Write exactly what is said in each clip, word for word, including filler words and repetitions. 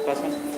Pasang.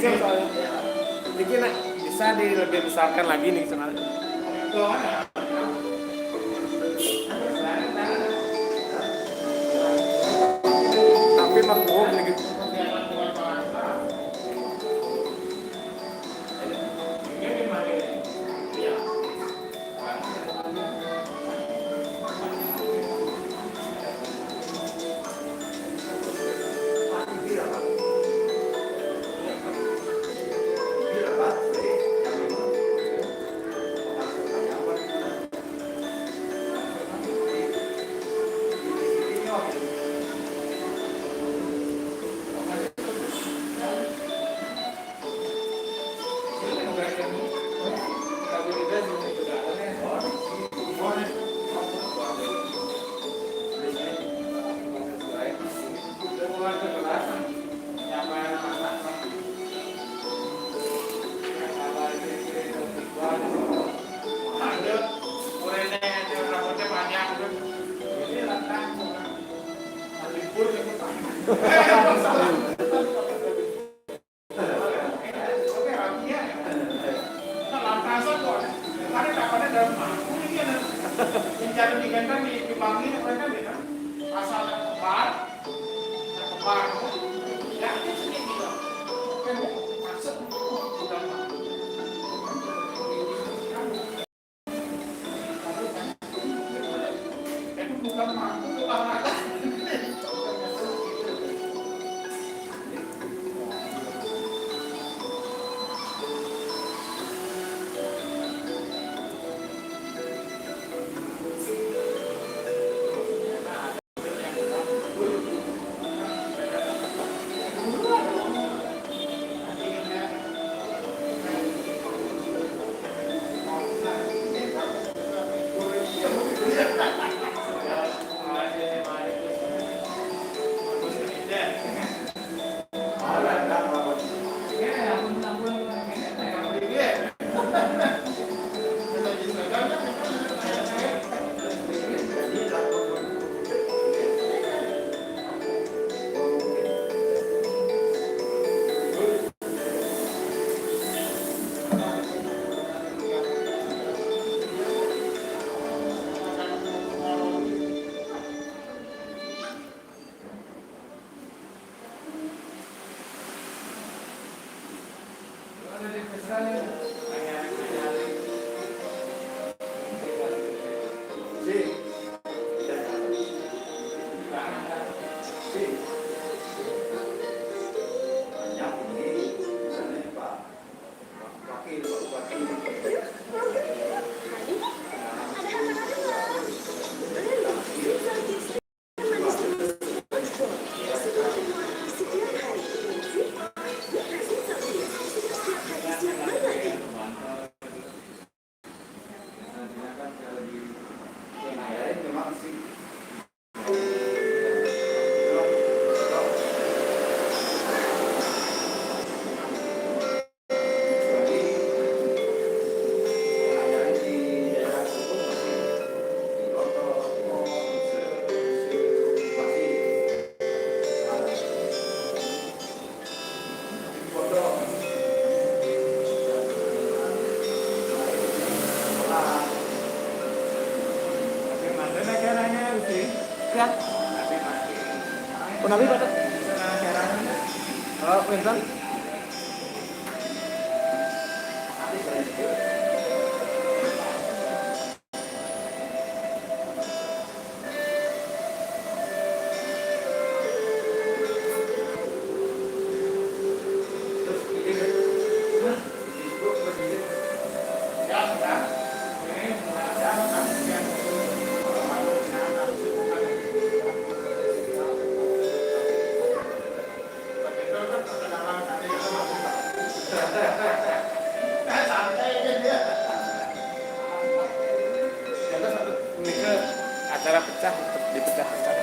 Ini nak bisa di lebih besarkan lagi nih, sebenarnya. Tapi mah gua gitu. Ya. Punapi, Pak? Oh, pinten? Acara pecah, dipecah-pecah.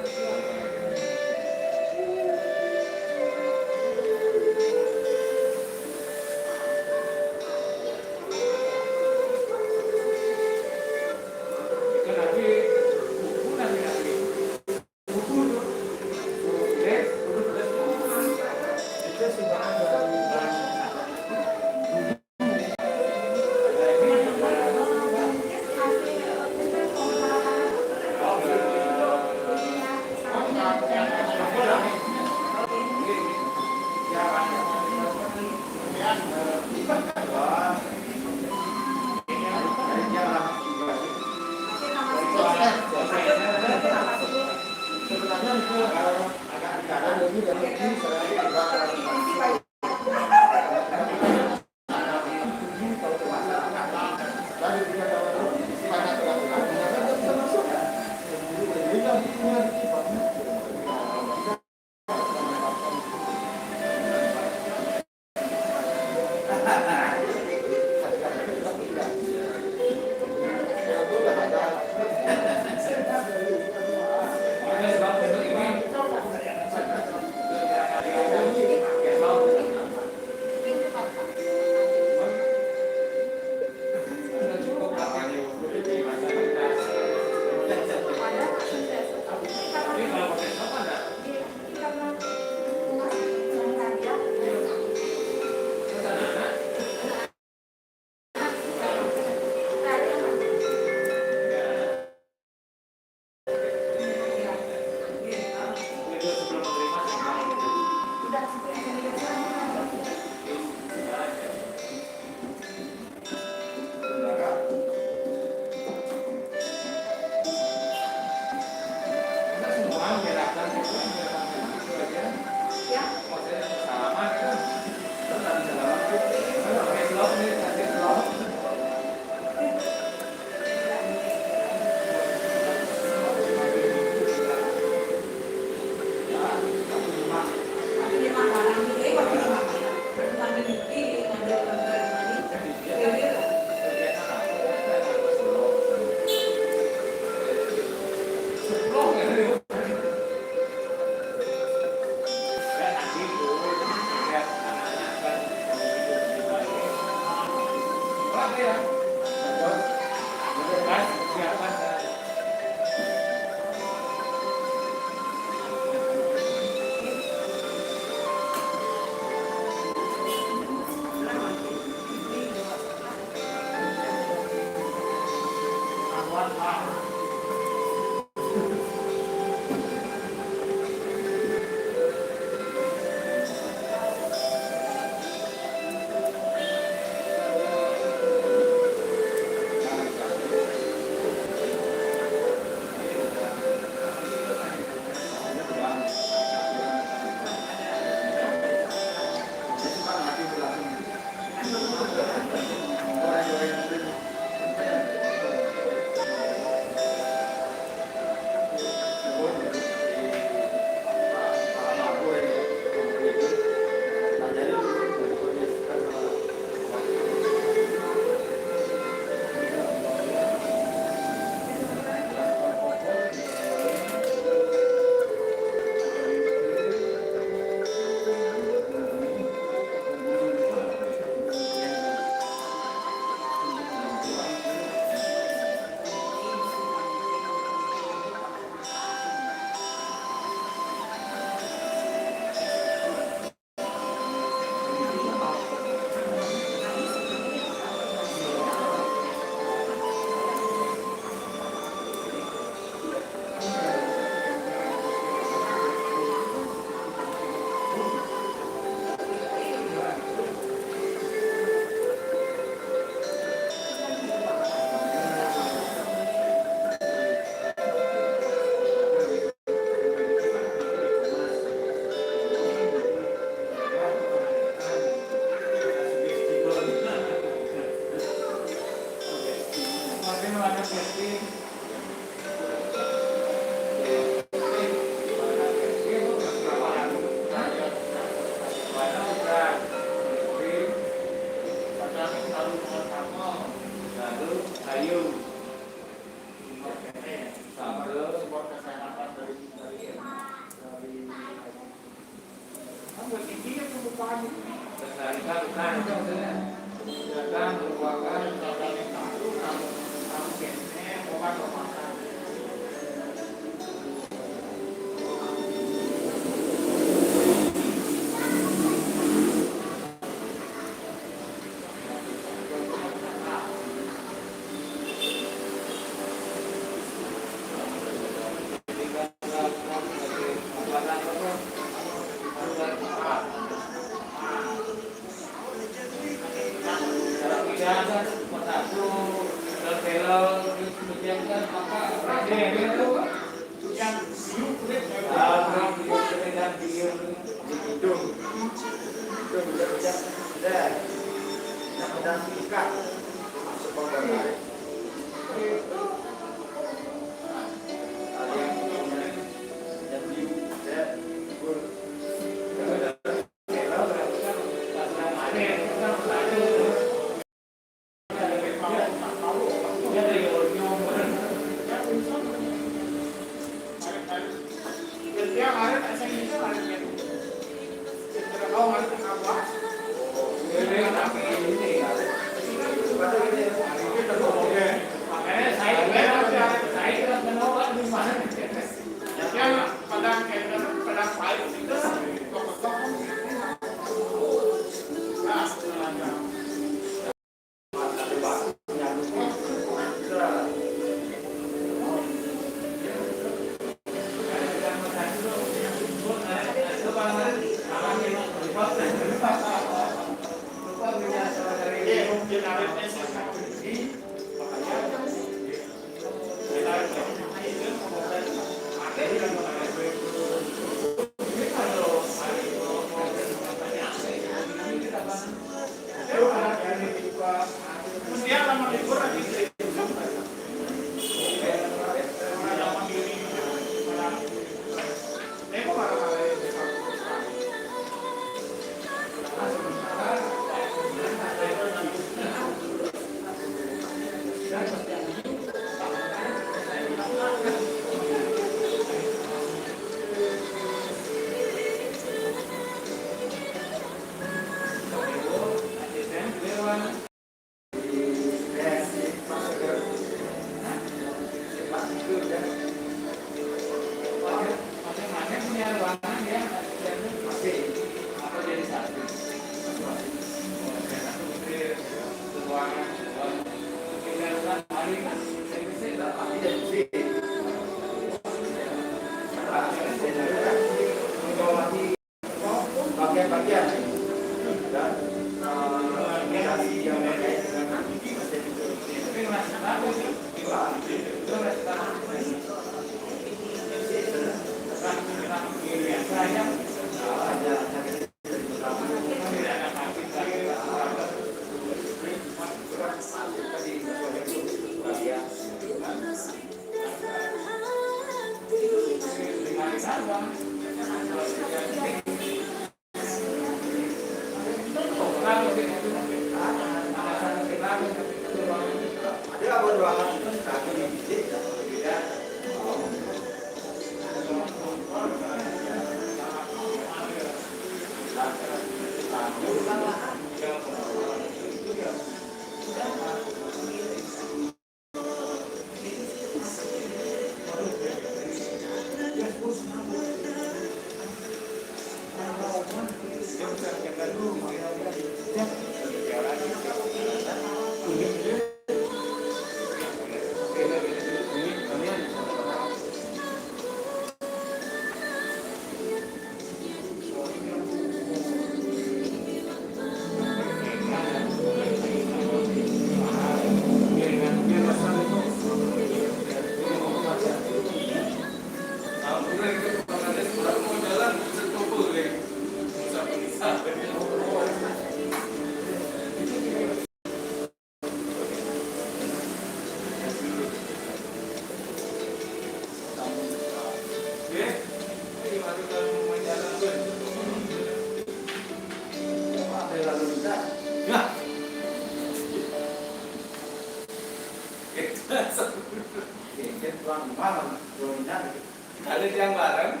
Kalau yang bareng,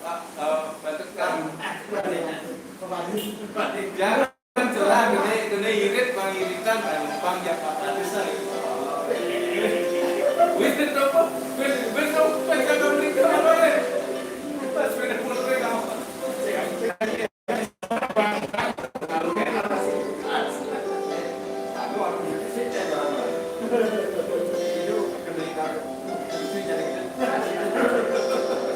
Pak, eh, Pak Tukang. Jangan curang, ini, ini irit, pangiritan, kan, pang Jakarta desa. Wis, wis, wis, wis, jangan beri kabar, eh. Pas sudah mulai kamu.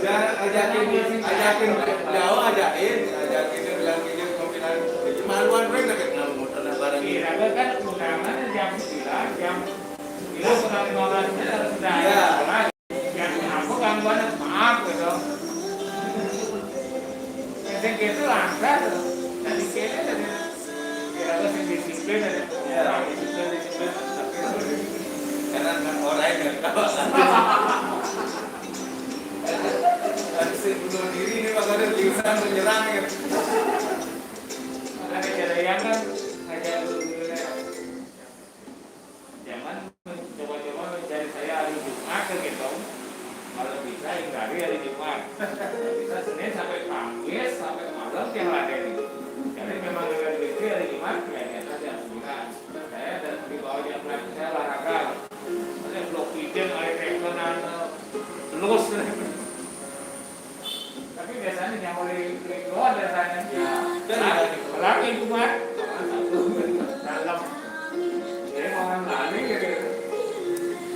Ya, ajakin, ajakin jauh, ajakin, ajakin bilang ini pimpinan. Maluan gue nggak kenal motor dan barang ini. Iya, kan undangan jam sembilan, jam, itu setengah lima belas menit harus udah. Iya. Jam aku gangguan, maaf gitu. Yang gitu langgar tuh. Dari kiri dari, ya, harus yang disiplin aja. Iya. Orang disiplin, disiplin. Tapi karena orang yang tahu. Harus bunuh diri ini, Pak Kadir, liuran menyerang ya. Ada cara yang kan, ada dulu ya. Jangan mencoba-coba mencari saya hari Jumat ke gitu. Kalau bisa hindari hari Jumat. Kalau bisa Senin sampai Kamis, sampai malam yang ada ini. Jadi memang dengan diri hari Jumat, ya, ya, saya sembilan. Saya ada di bawah jam enam, saya olahraga. Saya blok pijen, air kanan, terus. Tapi biasanya yang boleh keluar dari sana. Ya. Lagi Jumat. Dalam. Jadi orang lari gitu.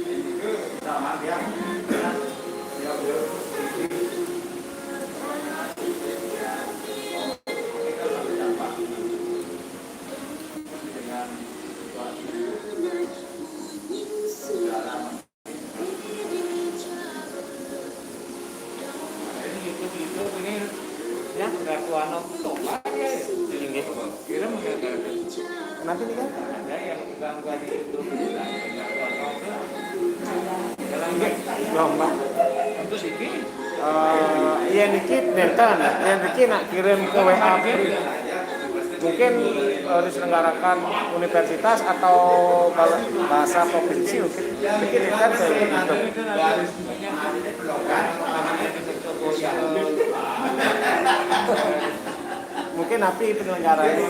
Itu sama dia. Dia beliau. Kita sampai dampak. Dengan situasi dalam. Ini YouTube, YouTube ini ya, udah tua, no, tobat ya. Inggih. Kira mau ada. Nanti nih kan? Ada yang ganggu di YouTube. Dalam lomba. Untuk sini. Eh, iya, niki nenten, yang niki nak kirim ke W A. Mungkin, eh, diselenggarakan universitas atau bal-, bahasa provinsi mungkin. Mungkin nenten ke itu. Mungkin nanti penyelenggaranya.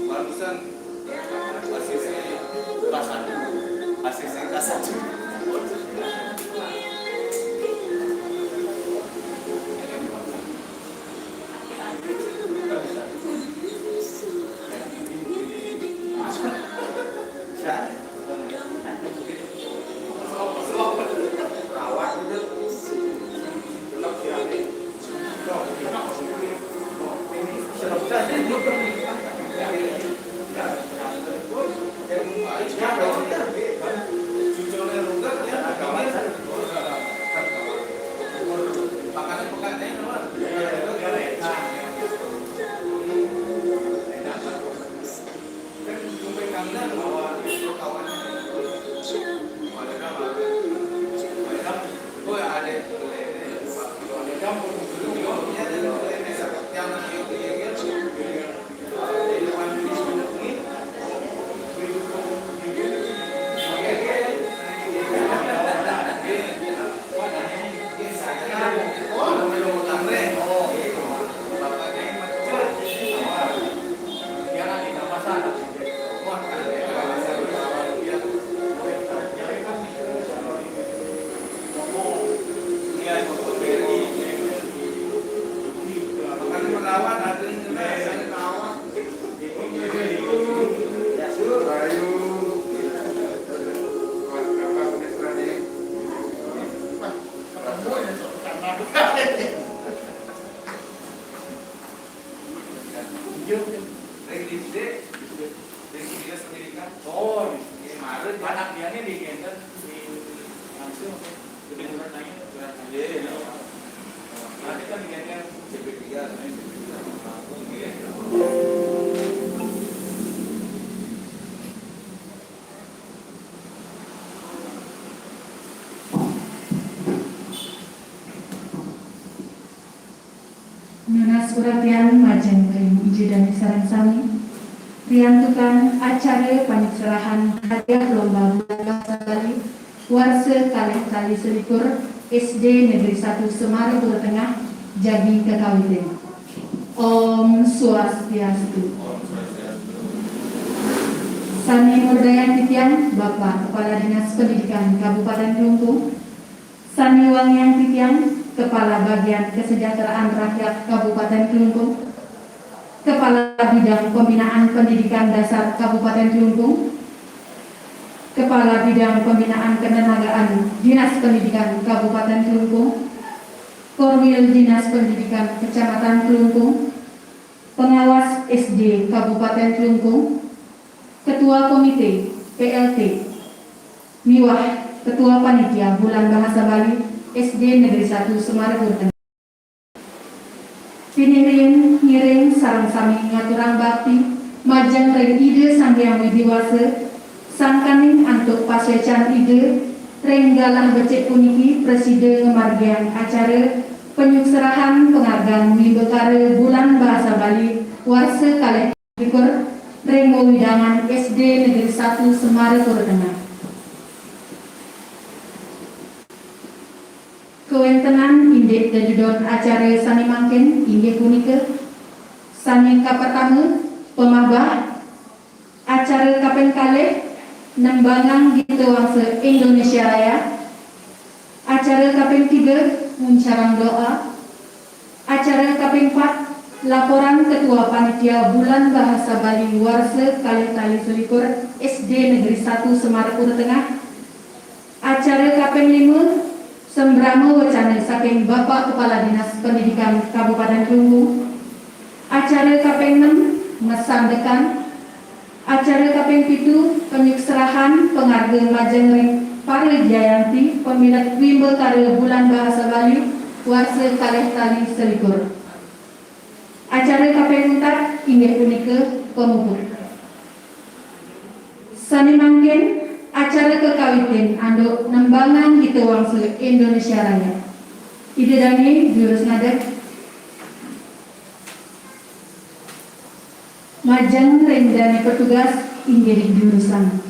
Barusan A C C kelas satu. A C C kelas satu. Iya, iya. Rek di, rek di dinas pendidikan. Oh, iya. Kemarin anak dia ini di Genten, di langsung, di Genten nanya, curhat aja, ya. Nanti kan di Genten C P tiga, saya C P tiga, langsung, ya. Nunas perhatian majeng ring Ida dane sareng sami. Riantukan acara panyukserahan hadiah lomba bahasa Bali warsa kalih tali selikur S D Negeri Satu Semarapura Tengah jagi kakawitin. Om Swastiastu. Sane murdayang titiang Bapak Kepala Dinas Pendidikan Kabupaten Klungkung, sane wangiang titiang Kepala Bagian Kesejahteraan Rakyat Kabupaten Klungkung, Kepala Bidang Pembinaan Pendidikan Dasar Kabupaten Klungkung, Kepala Bidang Pembinaan Ketenagaan Dinas Pendidikan Kabupaten Klungkung, Korwil Dinas Pendidikan Kecamatan Klungkung, pengawas S D Kabupaten Klungkung, Ketua Komite P L T, miwah Ketua Panitia Bulan Bahasa Bali S D Negeri Satu Semarapura Tengah. Pinih riin ngiring sareng sami ngaturang bakti majeng ring Ida Sang Hyang Widhi Wasa, sangkaning antuk pasuecan Ida ring galah becik puniki prasida ngamargiang acara panyukserahan penghargaan wimbakara Bulan Bahasa Bali warsa kalih likur ring wewidangan S D Negeri Satu Semarapura Tengah. Kawentenan indik dedudon acara sane mangkin inggih punika, sane kapertama, pamahbah, acara kaping kalih, nembangang Gita Wangsa Indonesia Raya, acara kaping tiga, nguncarang doa, acara kaping pat, laporan Ketua Panitia Bulan Bahasa Bali warsa kalih tali selikur S D Negeri Satu Semarapura Tengah, acara kaping lima, sembrama wecana saking Bapak Kepala Dinas Pendidikan Kabupaten Klungkung, acara kaping enam, masandekan, acara kaping pitu, panyukserahan pengharga majeng ring para jayanti pamilet wimbakara Bulan Bahasa Bali warsa kalih tali selikur. Acara kaping untat inggih punika pamuput. Sane mangkin acara kakawitin antuk nembangang Gita Wangsa Indonesia Raya. Ida dane durus ngadeg. Majeng ring dane petugas inggih durusang.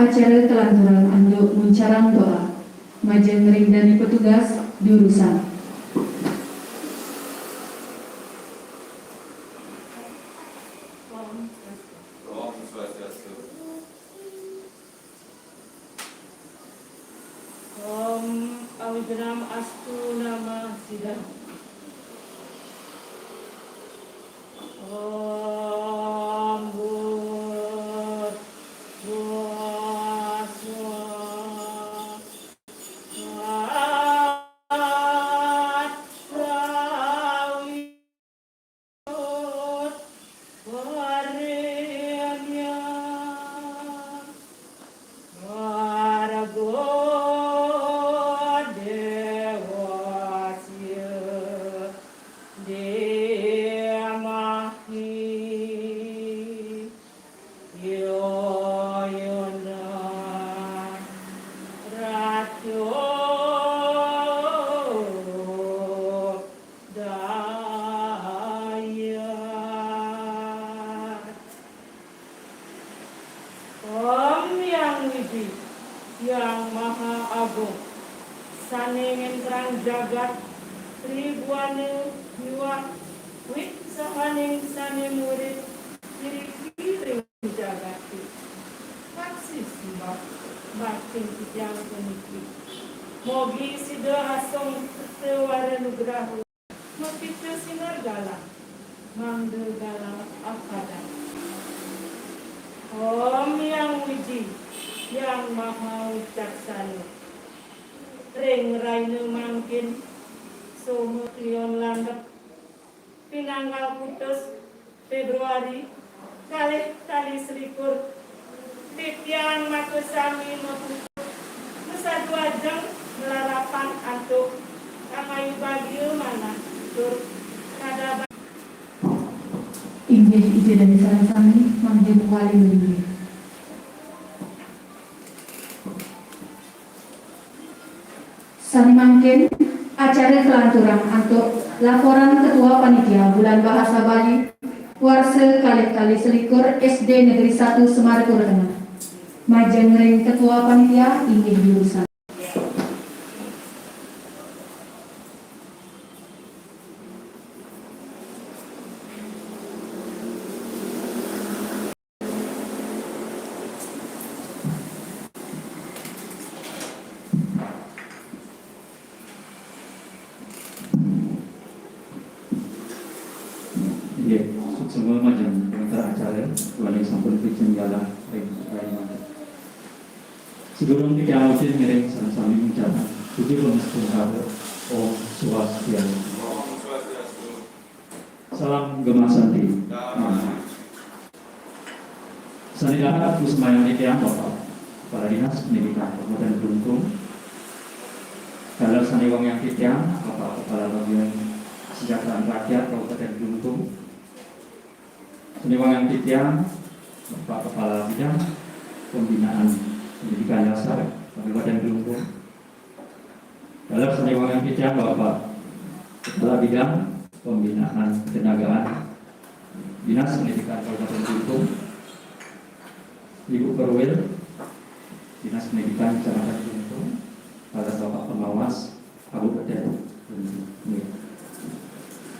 Acara kalanturang antuk muncarang doa. Majeng ring dané petugas diurusan. Om Swastiastu. Om Swastiastu. Om Awighnam Astu Namo Siddham. Om Bhur Bhuvah Swaha Swaha Varenyam Bhargo Devasya Dhimahi Dhiyo Yo Na Prachodayat. Om Hyang Widhi, Hyang Maha Agung, sané ngéntrang jagat, tribuana miwah wit sahaning sané murid, iriki ring jagaté. Taksih simbah baktin titiang puniki. Mogi sida asung seta wara nugraha, mapita sinar galang, mangda galang akadan. Om Hyang Widhi, Hyang Maha Wicaksana. Ring rahina mangkin, Soma Kliwon Landep, pinanggal kutus Fébruari, kalih tali selikur, titiang makasami mapupuh, masadu ajeng malarapan antuk pangayu bagia manah tur kadaban. Inggih, Ida dané sareng sami, mangda puali malinggih. Sané mangkin, acara kalanturang antuk laporan Ketua Panitia Bulan Bahasa Bali, warsa kalih tali selikur S D Negeri Satu Semarapura Tengah. Majeng ring Ketua Panitia inggih diurusan. Inggih, suksma majeng pangenter acara, duaning sampun picen galah ring rahina. Sadurung titiang ngiring sareng sami ngucapang puji pangastungkara. Om Swastiastu. Salam Gema Santi. Sané dahat kusumayang titiang Bapak Kepala Dinas Pendidikan Kabupaten Klungkung. Taler sané wangiang titiang Bapak Kepala Bagian Kesejahteraan Rakyat Kabupaten Klungkung. Sané wangiang titiang Bapak Kepala Bidang Pembinaan Pendidikan Dasar Kabupaten Klungkung. Taler sané wangiang titiang Bapak Kepala Bidang Pembinaan Ketenagaan Dinas Pendidikan Kabupaten Klungkung, Ibu Perwil Dinas Pendidikan Kecamatan Klungkung, taler Bapak Pengawas Kabupaten Klungkung. Nggih.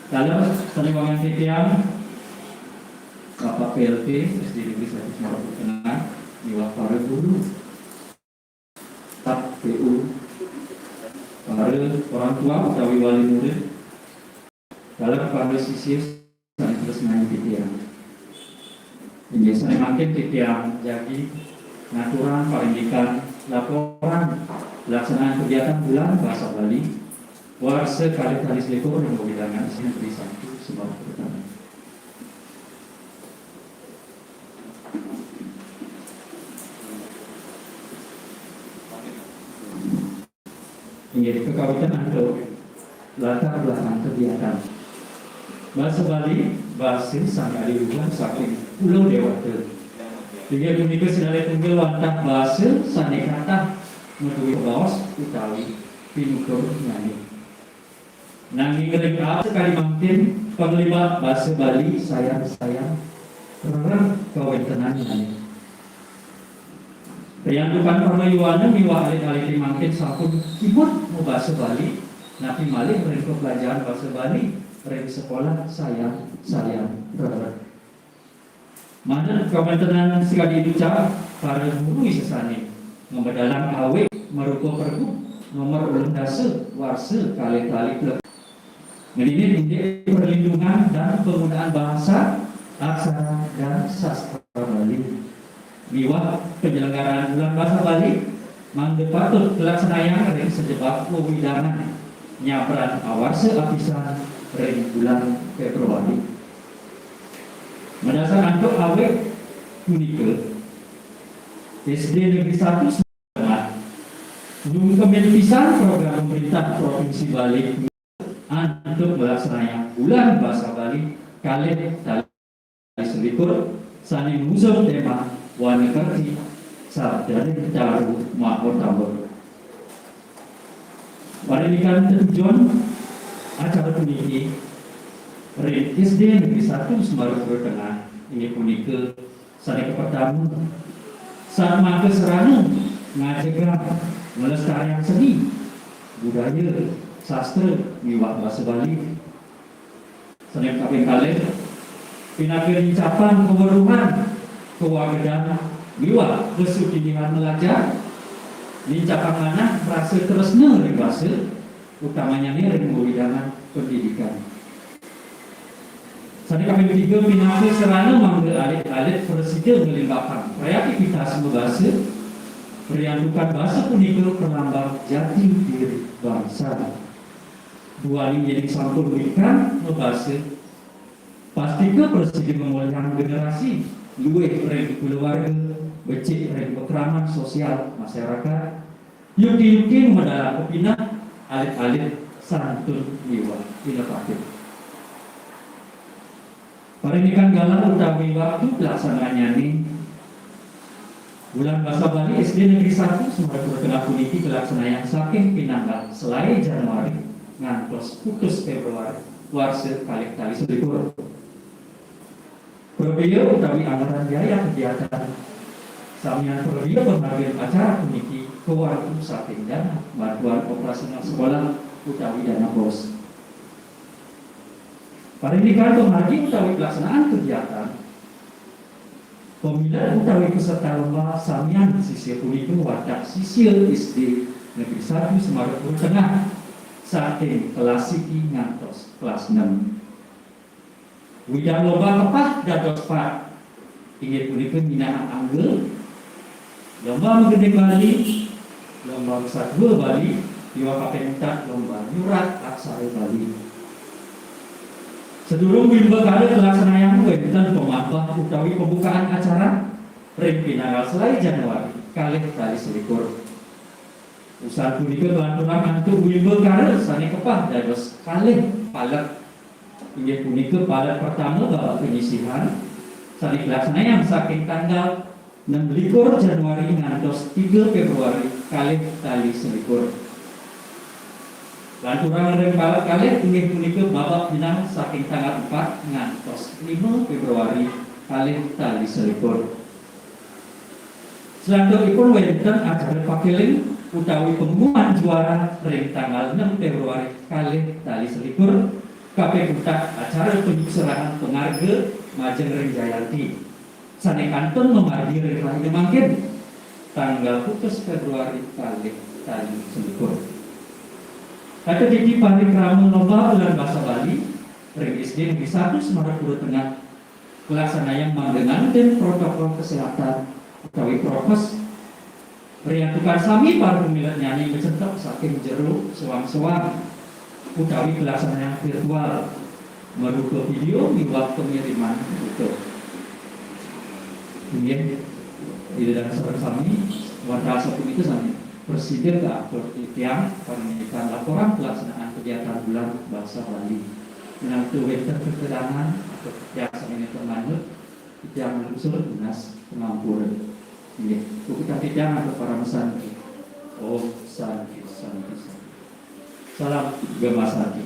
Taler sané wangiang titiang Bapak P L T S D Negeri Satu Semarapura Tengah, miwah para guru, staf P U, para orang tua utawi wali murid, taler para sisia sané tresnayang titiang. Inggih sané mangkin titiang jagi ngaturang parindikan laporan pelaksanaan kegiatan Bulan Bahasa Bali warsa kalih tali selikur ring wewidangan S D Negeri Satu Semarapura Tengah. Inggih, kakawitan antuk latar belakang kegiatan. Basa Bali, basa sané adiluhur saking Pulo Dewata. Inggih punika sinalih tunggil wantah basa sané kathah madué bebaos utawi pinuturnyané. Nanging ring abad sakadi mangkin, panglimbak basa Bali sayan-sayan rereh kawéntenannyané. Riantukan parmayuana miwah alit-alité mangkin sampun kimud mabasa Bali, napi malih ring pelajaran basa Bali ring sekolah sayan, sayan rered. Manut kawéntenan sakadi inucap para guru sasané, ngamedalang awig marupa pergub nomor ulung dasa warsa kalih tali plek. Ngeninin indik perlindungan dan penggunaan bahasa, aksara, dan sastra Bali. Miwah penyelenggaraan Bulan Basa Bali, mangda patut kalaksanayang ring sajebag wewidangan nyabran awarsa apisan ring bulan Februari. Madasar antuk awig punika, S D Negeri Satu Semarang Tengah nyungkemin pisan program pemerintah Provinsi Bali antuk nglaksanayang Bulan Basa Bali kalih tali selikur sané ngusung téma Wana Kerthi Sabdaning Taru Mahotama. Parindikan tetujon acara puniki ring S D Negeri Satu Semarapura Tengah, inggih punika sané kapertama, satmaka sarana ngajegang nglestariang seni, budaya, sastra, miwah basa Bali. Sané kaping kalih, pinaka nincapang kaweruhan, kawagedan, miwah kasugihang malajar, nincapang manah rasa tresna ring basa, utamanyané ring wewidangan pendidikan. Sané kaping tiga, pinaka sarana mangda alit-alit prasida nglimbakang kreativitas mabasa, riantukan basa punika pralambang jati diri bangsa. Duaning yén sampun wikan mabasa, pastika prasida ngamolihang generasi luih ring kulawarga, becik ring pakraman sosial masyarakat, yukti-yukti mamedalang pepineh, alit-alit santun miwah inepatih. Parindikan galah utawi waktu pelaksanaannyané, Bulan Basa Bali S D Negeri Satu Semarapura Tengah puniki kalaksanayang saking pinanggal selaé Januari ngantos kutus Februari warsa kalih tali selikur. Prabéa utawi anggaran biaya kegiatan samian prabéa pamargin acara puniki kawantu saking dana bantuan operasional sekolah utawi dana bos. Parindikan pamargi utawi pelaksanaan kegiatan, pamilet utawi peserta lomba samian sisia punika wantah sisia S D Negeri Satu Semarapura Tengah saking kelas siki ngantos kelas enam. Widang lomba kepah dados pat, inggih punika nyinahang angga, lomba magending Bali, lomba masatua Bali, miwah kaping untat lomba nyurat aksara Bali. Sadurung wimbakara kalaksanayang wénten pamahbah utawi pembukaan acara ring pinanggal selaé Januari kalih tali selikur. Usan punika kalanturang antuk wimbakara sané kepah dados kalih palet. Inggih punika palet pertama babak penyisihan sané kalaksanayang saking tanggal enam likur Januari ngantos tiga Februari kalih tali selikur. Lanturang ring palet kalih inggih punika babak final saking tanggal empat ngantos lima Februari kalih tali selikur. Salanturnipun wénten acara pakéling utawi pengumuman juara ring tanggal enam Februari kalih tali selikur, kaping untat acara penyukserangan pangarga majeng ring jayanti, sané kantun mamargi ring rahina mangkin, tanggal kutus Februari kalih tali selikur. Kata titi parikrama lomba Bulan Basa Bali ring S D Negeri Satu Semarapura Tengah kalaksanayang mangda nganggen protokol kesehatan utawi prokes. Riantukan sami para pamiletnyané macentok saking jero soang-soang utawi kalaksanayang virtual marupa video miwah pangiriman foto. Inggih, Ida dané sareng sami, wantah sapunika sami prasida kaatur titiang parindikan laporan pelaksanaan kegiatan Bulan Basa Bali. Menawi wénten kekedangan atau titiang sami nénten manut, titiang nglungsur nunas pangampura. Inggih, puputang titiang antuk parama santi. Om Santi, Santi, Santi. Salam Gema Santi.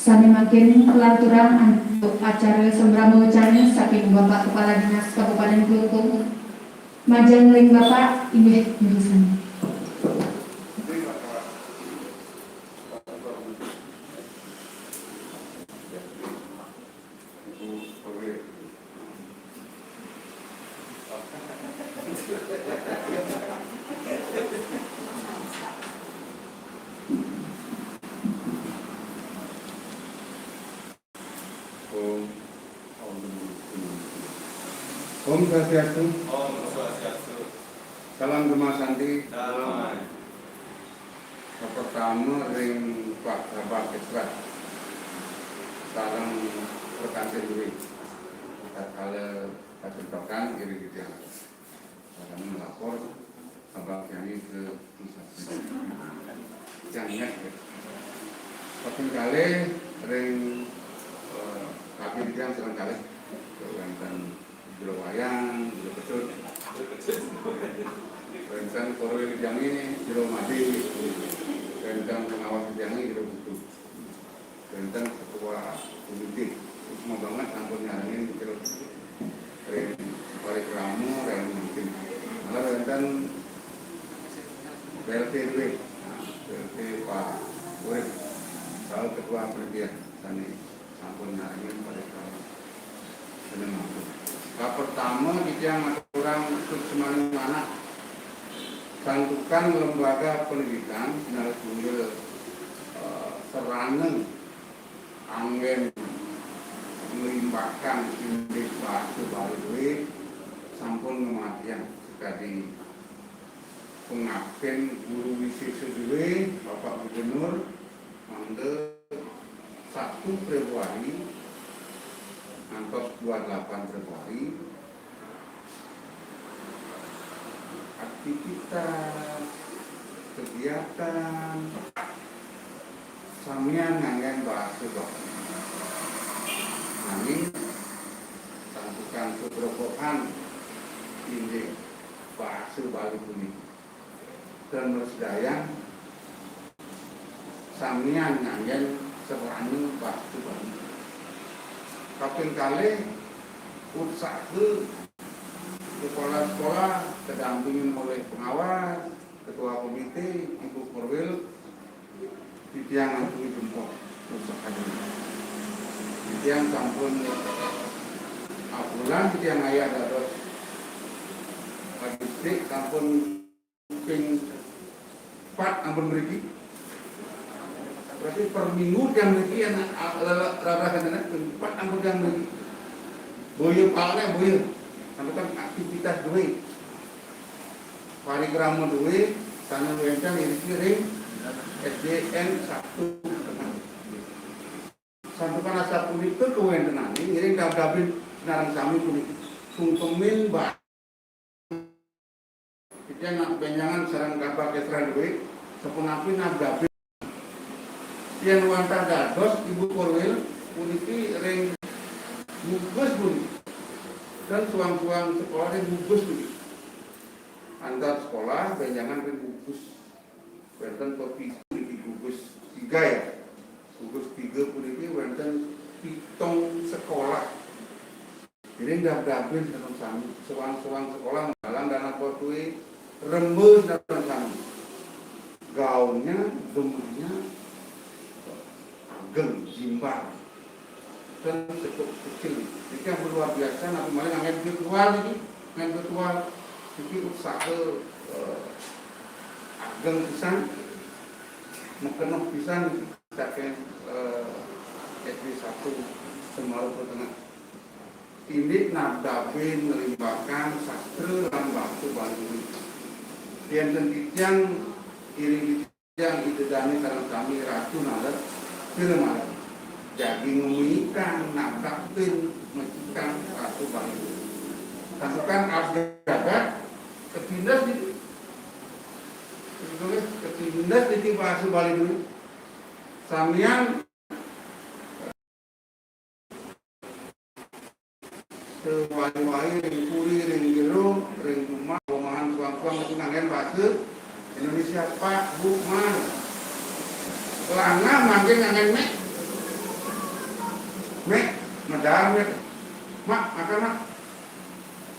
Sané mangkin kalanturang antuk acara sembrama wecana saking Bapak Kepala Dinas Kabupaten Klungkung. Majeng ring Bapak, inggih, jurusan. Om, Om Swastiastu. Om Swastiastu. Salam Gema Santi. Damai. Pertama ring Pak Kabag Esra. Salam perkantin duit. Tatkala kacentokan iri di jalan. Salam melapor abang kami ke pusat. Yang ingat ya. Kaping kalih ring, eh, kaki di jalan sareng kalih. Wénten Jero Wayang, Jero Pecut. Wénten Korwil Jangé, Jero Madé. Wénten pengawas Jangé, Jero Butuh. Wénten ketua komité. Semua banget sampun nyarengin terus ring parikrama, ring mungkin. Malah wénten P L T duwé. Nah, P L T Pak Urip. Saha ketua panitia sané sampun nyarengin parikrama. Sané mangku. Kapertama, titiang ngaturang suksmaning manah. Santukan lembaga pendidikan, sinalih tunggil, eh, sarana anggén nglimbakan indik basa Bali duwé sampun ngamatiang sakadi pangaptin guru wisésa duwé, Bapak Gubernur, mangda satu Februari ngantos dua delapan Februari, aktivitas, kegiatan, samian nganggén basa Bali. Nanging santukan kegrobogan indik basa Bali puniki. Dan mrasidayang samian nganggén sarana basa Bali. Kaping kalih, utsaha kepala sekolah kadampingin olih pengawas, ketua komité, Ibu Korwil, titiang ngaturang jempol utsaha. Titiang sampun abulan titiang ngayah dados kadisdik sampun ping empat ampun mriki. Berarti per minggu tiang mriki yang rarah kan ping empat ampun tiang mriki. Boya palne boya. Sampai kan aktivitas duwé. Parikrama duwé, sané wénten iriki ring S D N satu. Santukan asapunika kawéntenané, ngiring dab-dabin sinareng sami puniki. Sungkemin ba-, titiang nak bénjangan sareng Kabag Esra duwé, sapunapi nabdabin. Yén wantah dados Ibu Korwil, puniki ring gugus puniki. Dan suang-suang sekolah ring gugus puniki. Antar sekolah, bénjangan ring gugus. Wénten pepituh di gugus tiga ya. Gugus tiga puniki wénten pitung sekolah. Ini dab-dabin sareng sami, soang-soang sekolah nggalang dana potué, rembe sareng sami. Gaungnya, gemahnya ageng, jimbar. Dan cukup kecil. Ini yang luar biasa, napi malih nganggén virtual ini, nganggén virtual. Ini usaha, eh, ageng pisan, mekenoh pisan saking, eh, S D satu Semarang Tengah. Indik nabdabin nglimbakan sastra lan basa Bali. Yén ten titiang iring titiang Ida Dané sareng sami Ratu Nala, Sira Mala. Jagi ngemiikang nabdabin mecikang basa Bali. Santukan abdi jagat ketindes di, ketindes di basa Bali dulu. Samian sewai-wai ring puri, ring jero, ring umah, omahan suang-suang mesti nganggén basa Indonesia, Pak, Bu, Mas. Lanang mangkin nganggén Mek. Mek, medar, Mek. Mak, makan, Mak.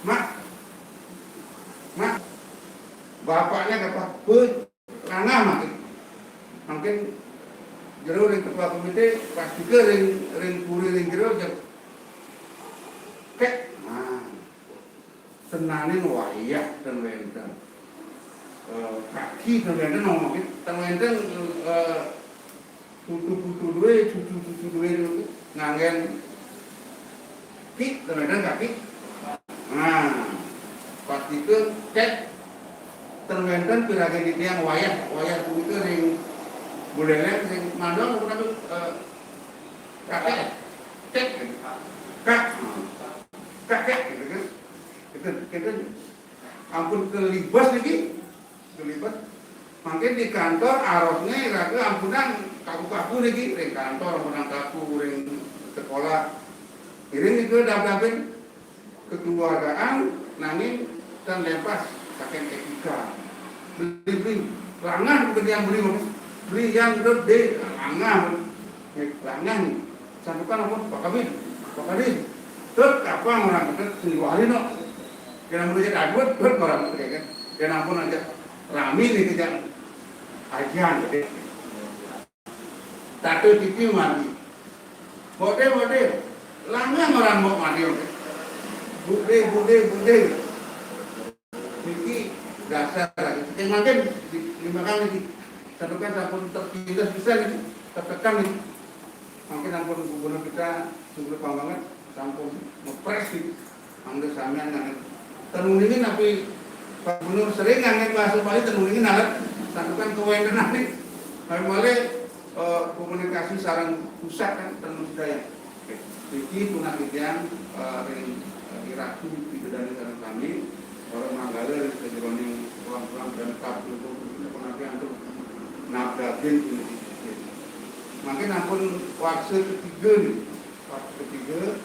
Mak. Mak. Bapaknya kata, "Beuh, rangah, Mak." Mangkin jero ring ketua komite, pastike ring, ring puri ring jero, jero. Kek, nah. Senaning wayah ten wenten. Eh, kaki ten wenten, no, ten wenten, eh, putu-putu duwe, cucu-cucu duwe nganggen ki, ten wenten kaki. Nah, pastike kek ten wenten piragi titiang wayah, wayah punika ring Buleleng, ring Mandong, utawi, eh, kakek, kek, kak, kakek, gitu kan. Gitu, gitu. Ampun kelibas niki, kelibas. Mangkin di kantor arosne iraga ampunang kaku-kaku niki, ring kantor ampunang kaku, ring sekolah. Ngiring nika dab-dabin kekeluargaan, nanging ten lempas saking etika. Beli, beli, rangah, bukan yang beli, beli yang gede, rangah. Rangah nih. Santukan ampun, Pak Kabid, Pak Kabid. Terus kapan orang gede sendiri no? Kena mulai jadi aduan, terus orang gede kan. Kena ampun aja rami nih kerjaan. Ajian gede. Tato titi mati. Bode, bode. Langgang orang mau mati, oke. Bude, bude, bude. Niki dasar lagi. Yang makin di, lima kali di satu kan sampun tertindas bisa nih, tertekan nih. Mungkin ampun gubernur kita sungguh banget, sampun ngepres nih. Mangda samian nanging tenuningin, tapi Pak Gubernur sering nganggé bahasa Bali tenuningin alat santukan kewentenan nih. Kami boleh eh, komunikasi sareng pusat kan tenun sedaya. Oke. Niki punah titiang eh, ring eh, Iratu Bidadari sareng sami, para manggala ring sajeroning ruang-ruang dan kabeh punapi antuk nabdabin puniki. Mangkin ampun warsa ketiga nih. Pas ketiga,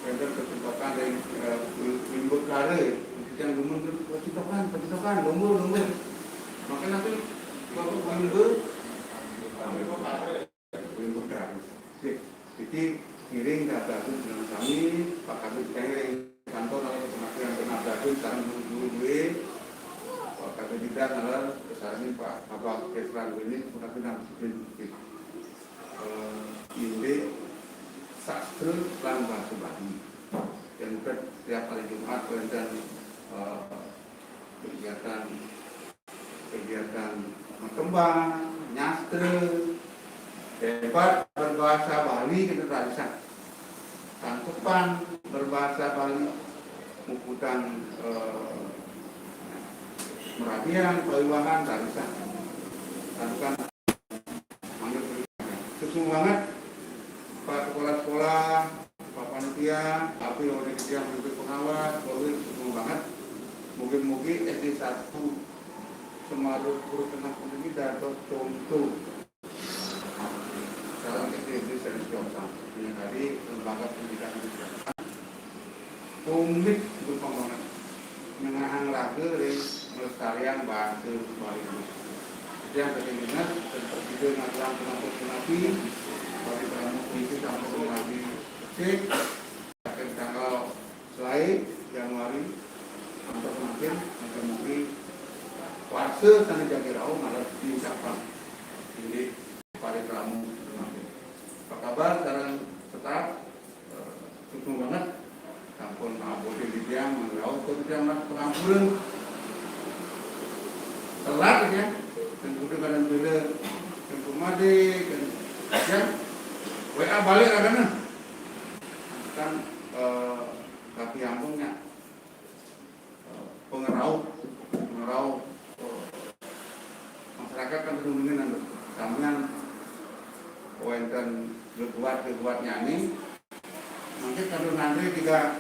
wénten ketumpakan dari eh, Wim-, Wimbekara, yang demen ke pecitokan, pecitokan, lomba, lomba. Maka nanti Bapak Wimbe-, Wimbekara. Oke. Jadi ngiring ke Agung dengan kami, Pak Kabid kami ring kantor atau pengakuan kena Agung sekarang dulu dulu gue. Pak Kabid kita adalah kesarangin Pak Abah Kefran ini, pengakuan eh, indik sastra lan bahasa Bali. Yang setiap hari Jumat wénten eh, kegiatan kegiatan tembang, nyastra, debat berbahasa Bali kita tarisan. Tangkepan berbahasa Bali, muputan eh, meradian, pawiwahan, tarisan. Tangkepan Suksma banget, Pak Kepala Sekolah, Pak Panitia, tapi oleh yang lebih pengawas, oleh suksma banget. Mungkin-mungkin S D satu Semarang Purut Tengah ini dapat contoh. Sekarang S D S D saya contoh. Ini tadi lembaga pendidikan di Komit untuk pembangunan. Mengenang raga dari melestarian bahasa Bali. Yang penting ingat, tetap juga ngaturang pengampun penapi, bagi kamu itu sampai lagi cek, akan tanggal selain Januari, sampai semakin, mungkin-mungkin puasa sana jaga rau malah diucapkan. Jadi, pada kamu semakin. Apa kabar sekarang tetap? Suksma banget. Sampun abote titiang, mangga rauh titiang mas pengampunan. Telat ya. Dan kudu kadang bela. Dan pemade, dan ya. W A balik lah kan. Kan eh, tapi ampun ya. Pengerau, pengerau eh, masyarakat kan nungguin anu, samian wénten geguat-geguat nyanyi, mungkin kalau nanti tiga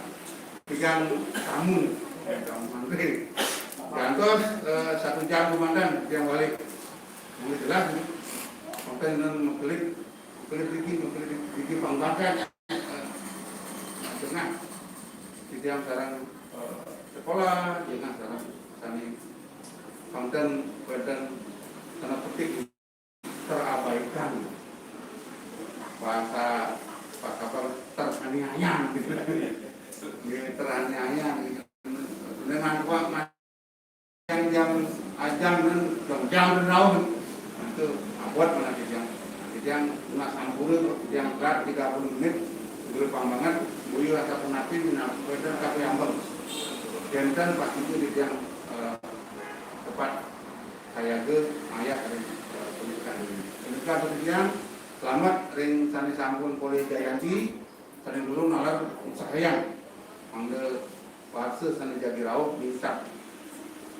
tiga tamu, eh, tamu nanti gantos eh, satu jam komandan yang balik, mungkin jelas nih, mungkin mengklik, mengklik dikit, mengklik dikit pangbakan. Nah, titiang sareng eh, sekolah, jenengan sareng sami wénten wénten tanda petik terabaikan. Bahasa apa kabar, Itu abot mana titiang. Titiang nak sampurna, titiang kat tiga puluh menit, gelepang banget, buyur asa penapi, minum, wénten kape ambeng. Janten pas itu titiang, eh, tepat sayaga ayah ring, eh, pendidikan ini. Pendidikan titiang, selamat ring sané sampun polih jayanti, sané durung naler usahaang. Mangda warsa sané jagi rauh ningkat.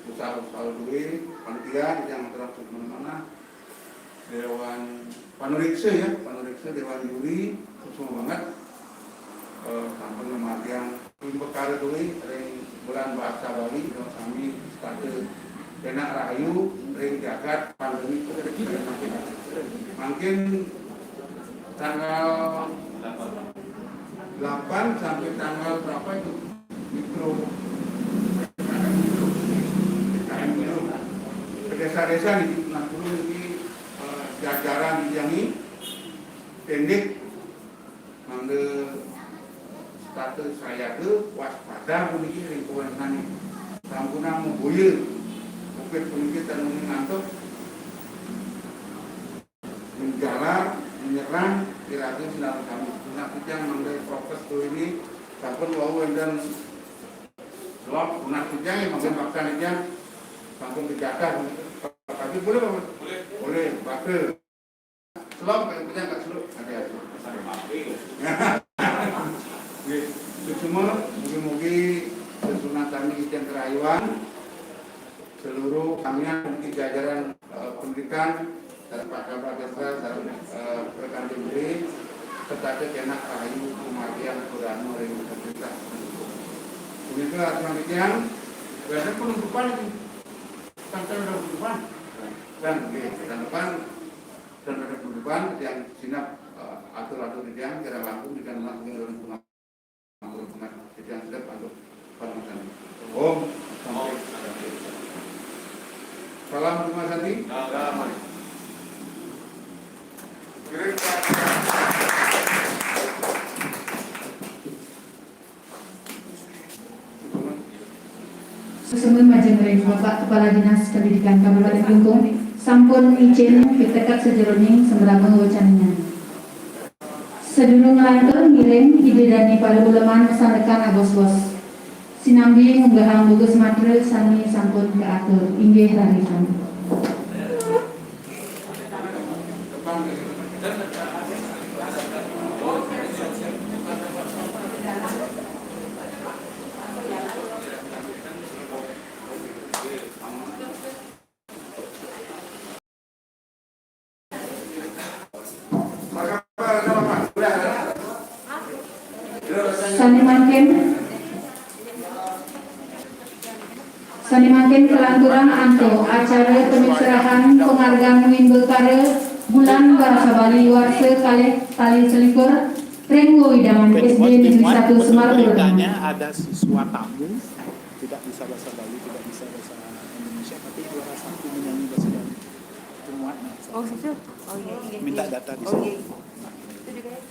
Usaha-usaha duwé, panitia, titiang ngaturang suksma manah. Déwan panuréksa ya, panuréksa déwan juri, suksma banget. Eh, sampun ngamargiang pekara duwé ring Bulan Bahasa Bali, sami setata kénak rahayu ring jagat pandemi covid sembilan belas. Mangkin tanggal delapan sampai tanggal berapa itu? Mikro. Ke desa-desa nih, enam puluh ini, eh, jajaran yang ini pendek, mangda setata sayaga, waspada puniki ring kawentenan. Sampunang maboya covid puniki tan ngantuk. Menjalar, menyerang, iraga sinareng sami. Punah titiang mangda prokes duwé ini, sampun wau wénten selop, punah titiang ya mangda maksa titiang, sampun kejatah. Tapi boleh, Pak? Boleh. Boleh, batal. Selop, kayak titiang nggak selop, ada aja. Nggih, suksma, mugi-mugi sesunatan titiang karahayuan. Seluruh kamian di jajaran, eh, pendidikan, sareng Pak Kabag Kesra, sareng, eh, rekan tim B, serta kénak rahayu kumargiang purana ring pemerintah. Punika aturang titiang, wénten penutupan iki. Kan ada penutupan. Dan, nggih, penutupan, dan ada penutupan yang sinap, eh, atur-atur titiang, kirang langkung titiang matur nuwun. Om Santi. Salam Bima Santi. Suksma majeng ring Bapak Kepala Dinas Pendidikan Kabupaten Klungkung, sampun icén pitekat sajeroning sambrama wecanannya. Sadurung nglantur ngiring, Ida dané para uleman masandekan abos-bos. Sinambi ngunggahang bugus matra sané sampun kaatur. Inggih rarisang. Sané mangkin, sané mangkin kalanturang antuk acara panyerahan penghargaan wimbakara Bulan Bahasa Bali warsa kalih tali selikur ring wewidangan S D Negeri Satu Semarpura Tengah. Ada siswa tamu tidak bisa bahasa Bali, tidak bisa bahasa Indonesia, tapi juara satu menyanyi bahasa Bali. Itu muat, nah. Oh, situ? Oh, iya, iya. Minta data di sini. Oh, iya. Itu juga ya.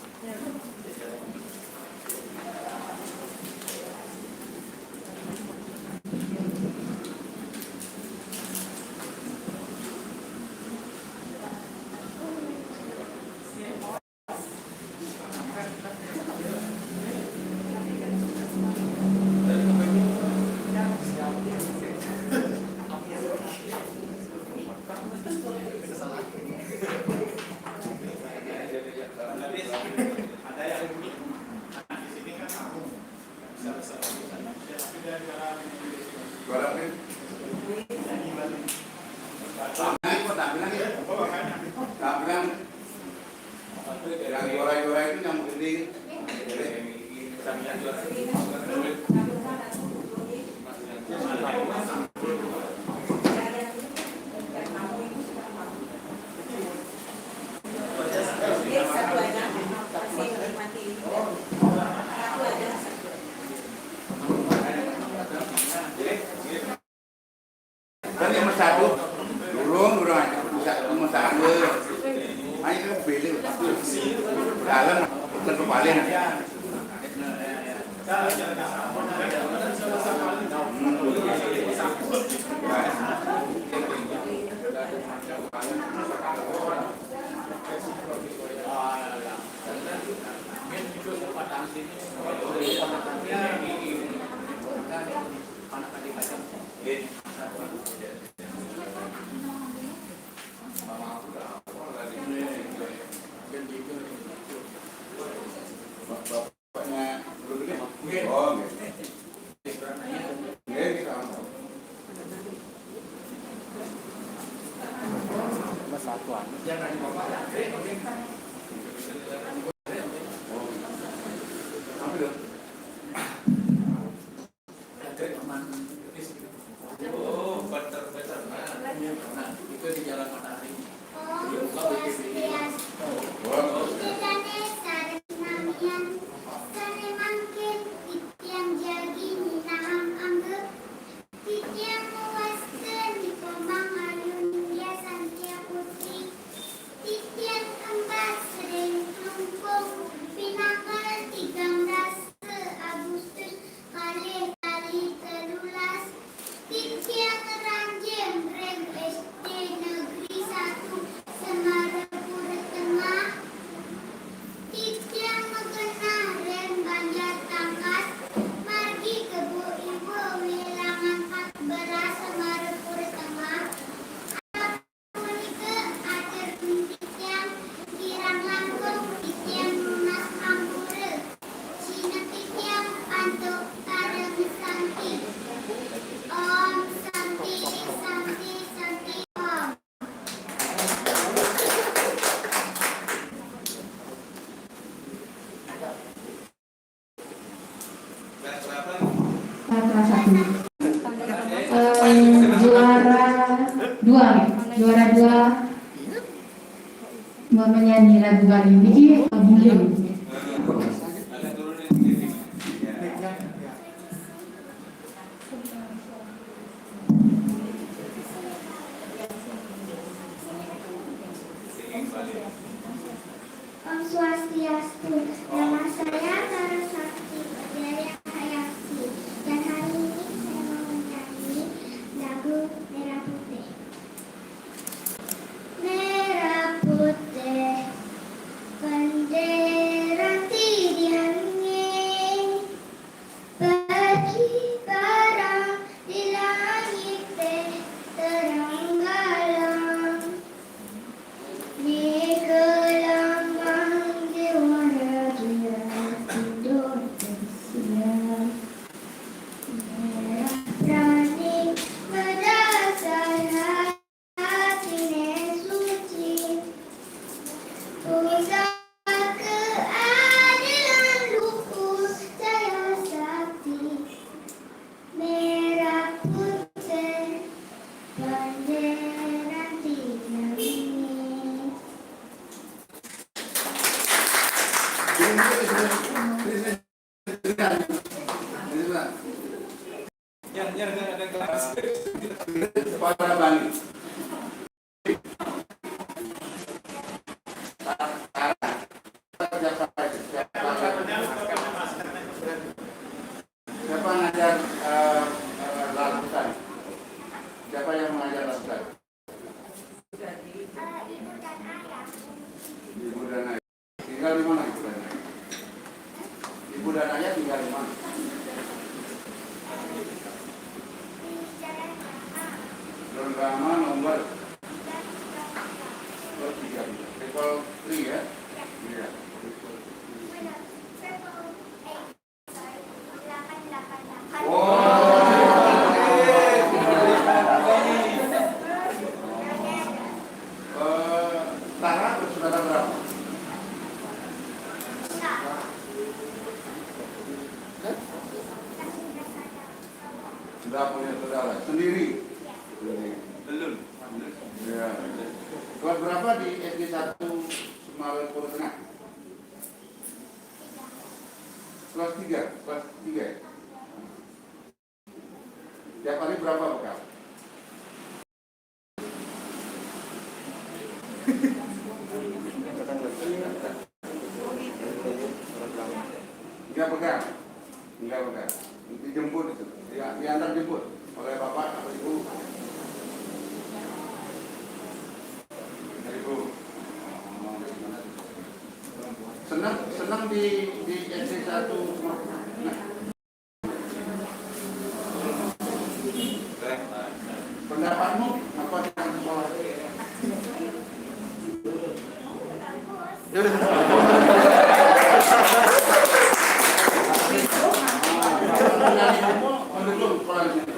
Tampilan, tampilan. Yang juara-juara itu yang begini. Kan yang nomor satu, durung, durung aja. Bisa nomor satu. Ayo, pilih. Dalam, tentu paling. Hmm. Jangan di bawah. Oke, oke. Ambil. Oh, betul, betul. Nah, itu di Jalan Matahari. Om Swastiastu. Ida dané sareng sami, sané mangkin titiang jagi nyinahang anggep, titiang mawasta Ni Komang Ayu Nindya Santia Putri, titiang kembar ring Klungkung pinanggal tigang dasa Agustus kalih tali telulas, titiang ngranjing ring S D Negeri Satu Semarapura Tengah, titiang magenah ring Banjar Tangkas, margi Kebo Iwa, Wilangan empat belas, Semarapura Tengah. Punika atur titiang kirang langkung titiang nunas ampura. Sineb titiang antuk parama santi. Om Santi, Santi, Santi, Om. Kelas satu. Eh, juara dua, juara dua menyanyi lagu Bali niki, eh, Bulim. Om Swastiastu. Nama saya Saraswati Jaya Hayati, dan hari ini saya mau menyanyi lagu Merah Putih. Merah putih bendera di angin, berkibaran di langit terang galang. Nika lambang jiwa raja Indonesia. Merah berani berdasar hati suci. Pusaka keadilan luhur jaya sakti. Merah putih bendera tiang ini. Para Bali. Siapa ngajar, eh, eh, larutan? Siapa yang mengajar larutan? Ibu dan ayah. Tinggal di mana ibu dan ayah? Ibu dan ayah tinggal di mana? Jalan Rama nomor, nomor tiga. Level three ya? Iya. Eh, Tara bersaudara berapa? Sudah punya saudara sendiri? Sendiri. Belum. Ya. Kelas berapa di S D satu Semarapura Tengah? Kelas tiga, kelas tiga ya? Tiap hari berapa bekal? Enggak bekal. Enggak bekal. Dijemput itu. Dia, diantar jemput oleh bapak atau ibu. Ibu. Senang, senang di, di S D satu. Nah. Pendapatmu apa tentang sekolah? Mendukung sekolah di sini.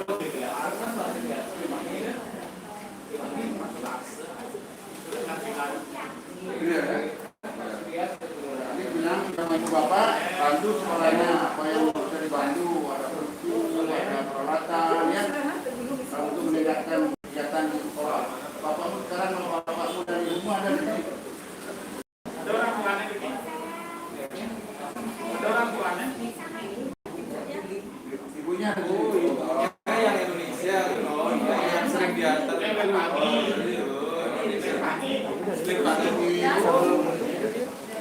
Ada orang tuanya di sini? Ada orang tuanya? Ibunya ada di sini. Yang Indonesia, oh, yang sering diantar. Yang pagi. Yang pagi.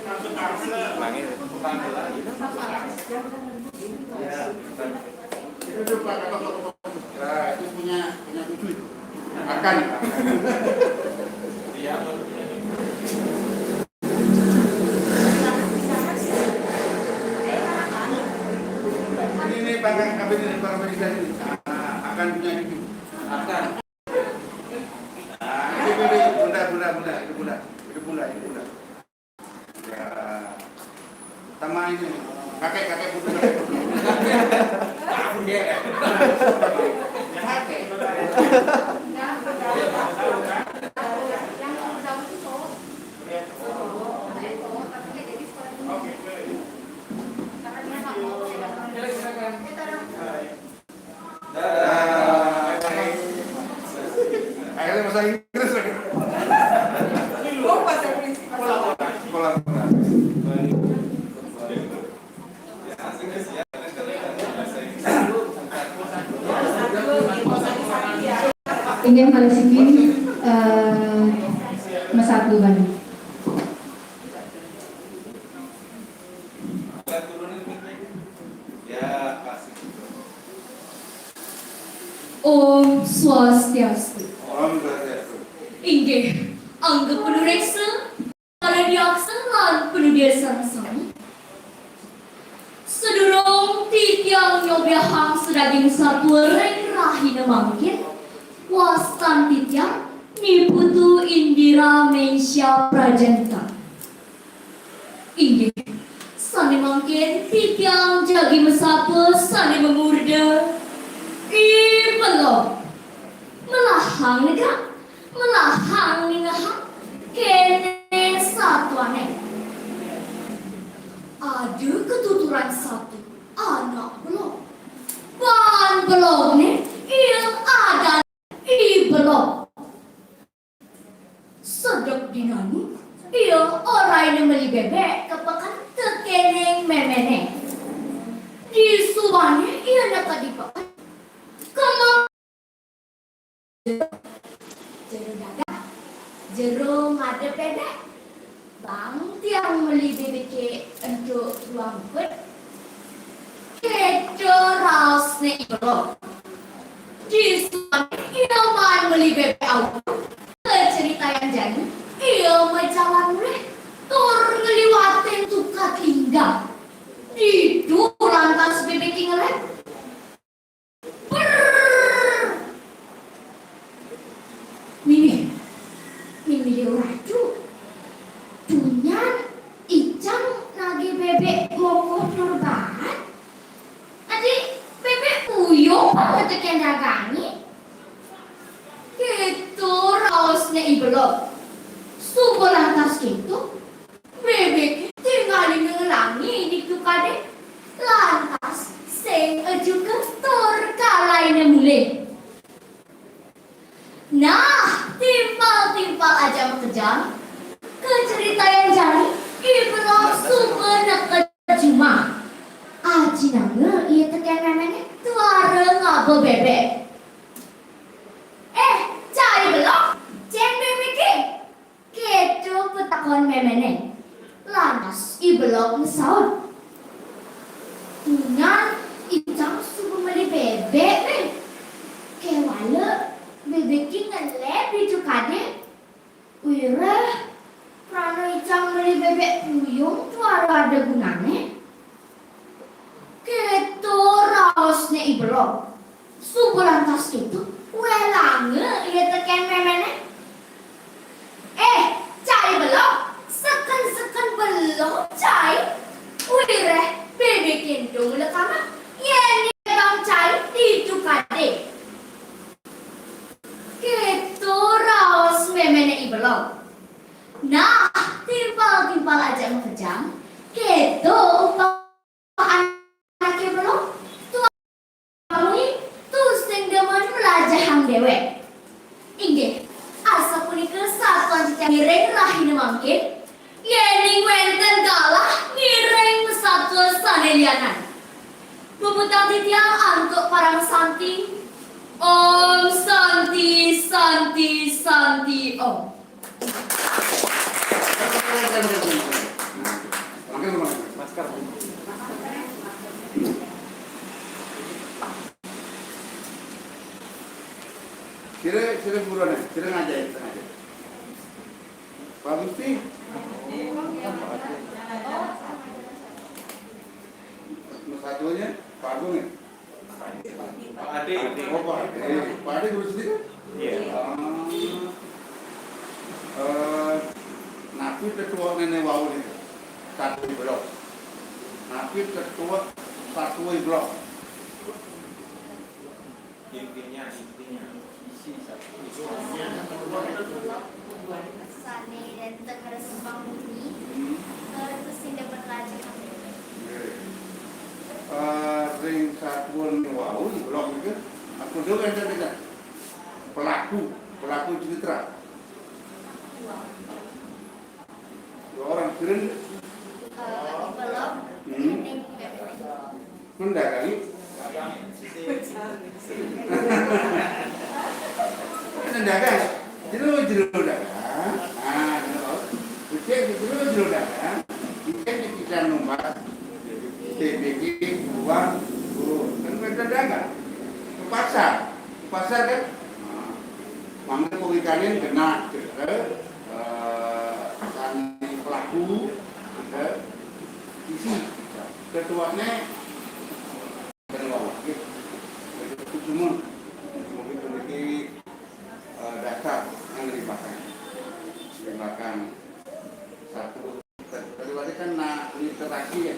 Masuk Tarsem. Ya, itu tuh, Pak, apa, apa, apa. Nah, itu punya, punya cucu itu. Akan. Iya, betul. Ini, ini, Pak, Pak, ini, Pak, Pak, ini. Ah, akan punya cucu. Akan. Nah, ini, ini, bunda, bunda, bunda, ini bunda, ini bunda, ini bunda. Ya. Sama ini. Kakek, kakek putu, kakek putu. Kakek. Dadah. Akhirnya bahasa Inggris lagi. Sekolah. Inggih malih siki, eh, mesatu bani. Om Swastiastu. Om Swastiastu. Inggih, angga panureksa, para diaksa lan panudya sareng sami. Sadurung titiang nyobiahang sadaging satua ring rahina mangkin, wastan titiang Ni Putu Indira Mensya Prajenta. Inggih, sane mangkin titiang jagi masapa sane mamurda I Belog. Melahang negak, melahang ningehang kene satuane. Ada katuturan satu anak belog. Ban belogne ia adan I Belog. Sedek dinane, ia oraina meli bebek ka peken tekening memene. Disubane ia neked di peken, kema jero dagang, jero ngadep bebek. Bang tiang meli bebeke ento tuang pet. Keto raosne I Belog. Disubane ia maan meli bebek aukud. Kacaritayang jani, ia majalan mulih tur ngliwatin tukad linggang. Ditu lantas bebeke ngelem. Brrrr. Mimih, mimih Ratu. Tunyan icang nagih bebek mokoh tur baat. Adi bebek puyung pang teken dagange. Keto raosne I Belog. Suba lantas keto, bebeke tingalin ngelangi di tukade, lantas sing ejuka tur kalaina mulih. Nah, timpal-timpal ajak makejang, kacaritayang jani, I Belog suba neked jumah. Ajinanga ia teken memene tuara ngaba bebek. "Eh, cai Belog, cen bebeke?" Keto patakon memene. Lantas I Belog masaut, "Tunyan icang suba meli bebek, Meh. Kewala bebeke ngelem di tukade. Wireh krana icang meli bebek puyung tuara ada gunane." Keto raosne I Belog. Suba lantas keto, welanga ia teken memene. "Eh, cai Belog, seken-seken belog cai. Wireh bebeke ento mula kamah, yen nyebang cai di tukade." Keto raos memene I Belog. Nah, timpal-timpal ajak makejang, keto upama anake belog, tuah muni tusing demen mlajahang dewek. Inggih, asapunika satuan titiang Ring rahina mangkin, yéning wénten galah ngiring satua sané lianan. Puputang titiang antuk parama santi. Om Santi, Santi, Santi, Om. Sira, sira buruan, sira ngajai, sira ngajai. Pak Gusti. Nomor satunya, Pak Agung ya? Pak Ade. Oh, Pak Ade. Pak Ade guru seni kan? Iya. Ah. Eh, napi tetua nenek wau nih? Satu blok. Napi tetua satu blok? Intinya, intinya. Isi satu. Sané dan tegar sembang bunyi, hmm, terus tidak berlanjut. Nggih. Eh, ring satuan wau, blok niki, aku dulu kan saya dengar. Pelaku, pelaku cerita. Dua orang, keren. Eh, belum. Hmm. Ini bebek. Mendagang. Mendagang. Jero, jero dagang. Nah, jero. Becik, jero, jero dagang. Becik di kita nomor. T B K, uang, turun. Kan kita dagang. Ke pasar. Ke pasar kan? Nah, mangan kok ikanin kena. Eh, sang pelaku, eh, isi. Ketuanya Semua, mungkin memiliki, eh, dasar yang dimakan, dimakan satu. Tadi kan nak literasi ya.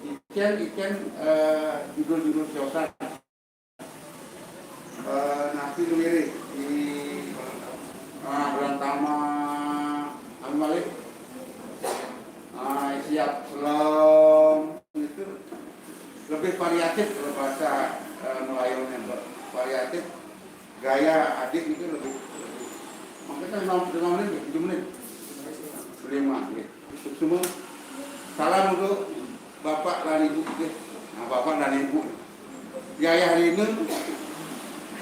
Ikan, ikan, eh, judul-judul siosan. Eh, nasi luwiri di, ah, Belang Tama, anu malih. Ah, siap selong itu lebih variatif kalau bahasa, eh, Melayunya, Mbak. Variatif gaya adik itu lebih, lebih. Mungkin kan lima, lima menit, tujuh menit. Lima, gitu. Semua. Salam untuk Bapak dan Ibu, gitu. Nah, Bapak dan Ibu. Ya, ya, hari ini.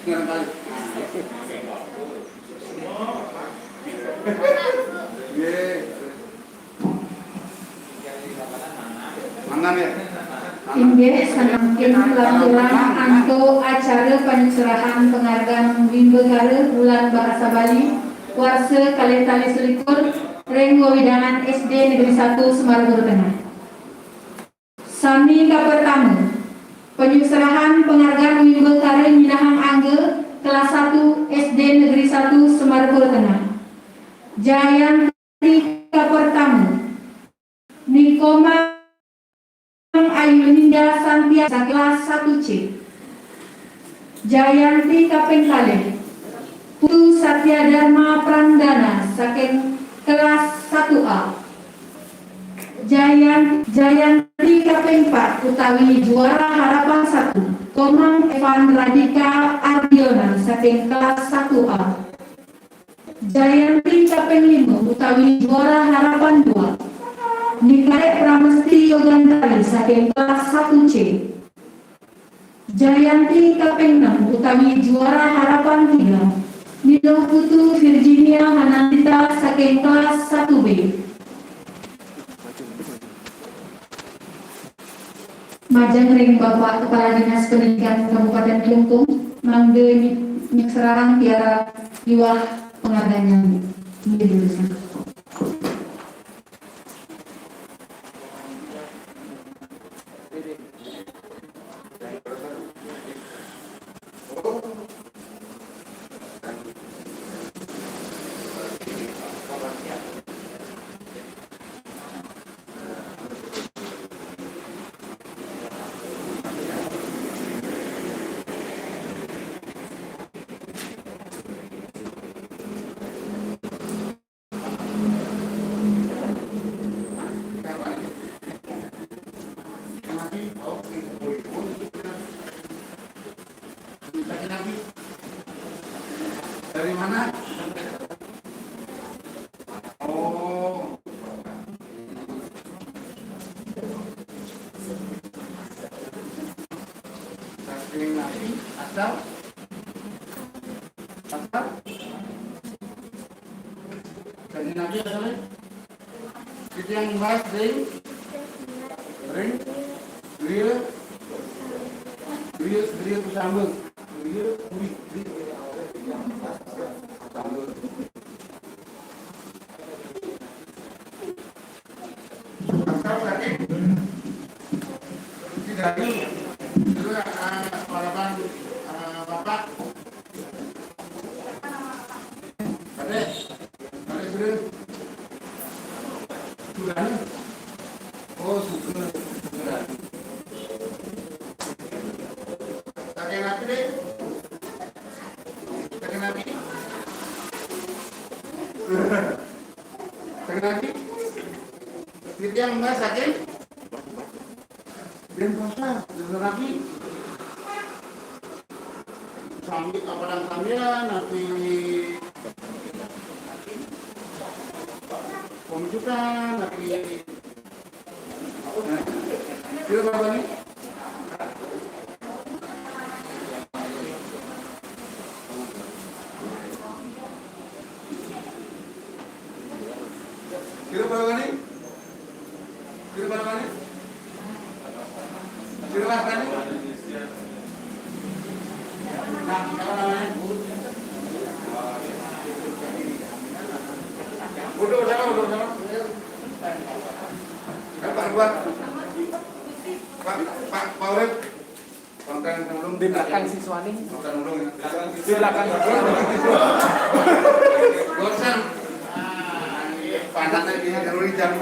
Sekarang kali. Nah. Iya. Inggih, samangkin laporan antuk acara panyucrahan penghargaan Wimbakara Bulan Bahasa Bali warsa kalih tali selikur ring wewidangan S D Negeri Satu Semarapura Tengah. Sami kapertama, panyucrahan penghargaan Wimbakara nyinahang angga kelas satu S D Negeri Satu Semarapura Tengah. Jayan Jayanti kapertama, Nikomang Ayu Ninda Santia saking kelas satu C. Jayanti kaping kalih, Putu Satya Dharma Pramdana saking kelas satu A. Jayan-, Jayanti kaping pat utawi juara harapan satu, Komang Evan Radika Ardiona saking kelas satu A. Jayanti kaping lima utawi juara harapan dua, Nikarek Pramesti Yogantari saking kelas satu C. Jayanti kaping enam utawi juara harapan tiga, Nilo Putu Virginia Hanandita saking kelas satu B. Majeng ring Bapak Kepala Dinas Pendidikan Kabupaten Klungkung, mangda ny-, nyucraang tiara miwah penghargaan. Inggih, durusang. Oh. Saking Nabi asal? Asal? Saking Nabi asalnya? Titiang Mas ring, ring, griya, griya, griya Kusambah. Griya, griya, griya Kusambah. Asal saking Cidayu. Itu, eh, harapan, eh, Bapak. Ade, Ade sudah. Sudah. Oh, sudah. Sudah. Saking napi, Dek? Saking napi? Saking napi? Titiang Mas saking Denpasar, Denpasar lagi. Sambil apa dan sambil nanti pembukaan nanti. Nah, itu apa nih? Kira berapa nih? Kira berapa nih? Kira berapa nih? Nah, apa namanya? Udah, udah, udah, udah. Kan Pak Ridwan. Pak, Pak, Pak Urip. Di belakang siswa nih. Di belakang siswa. Bosan. Panasnya di Nurul jam.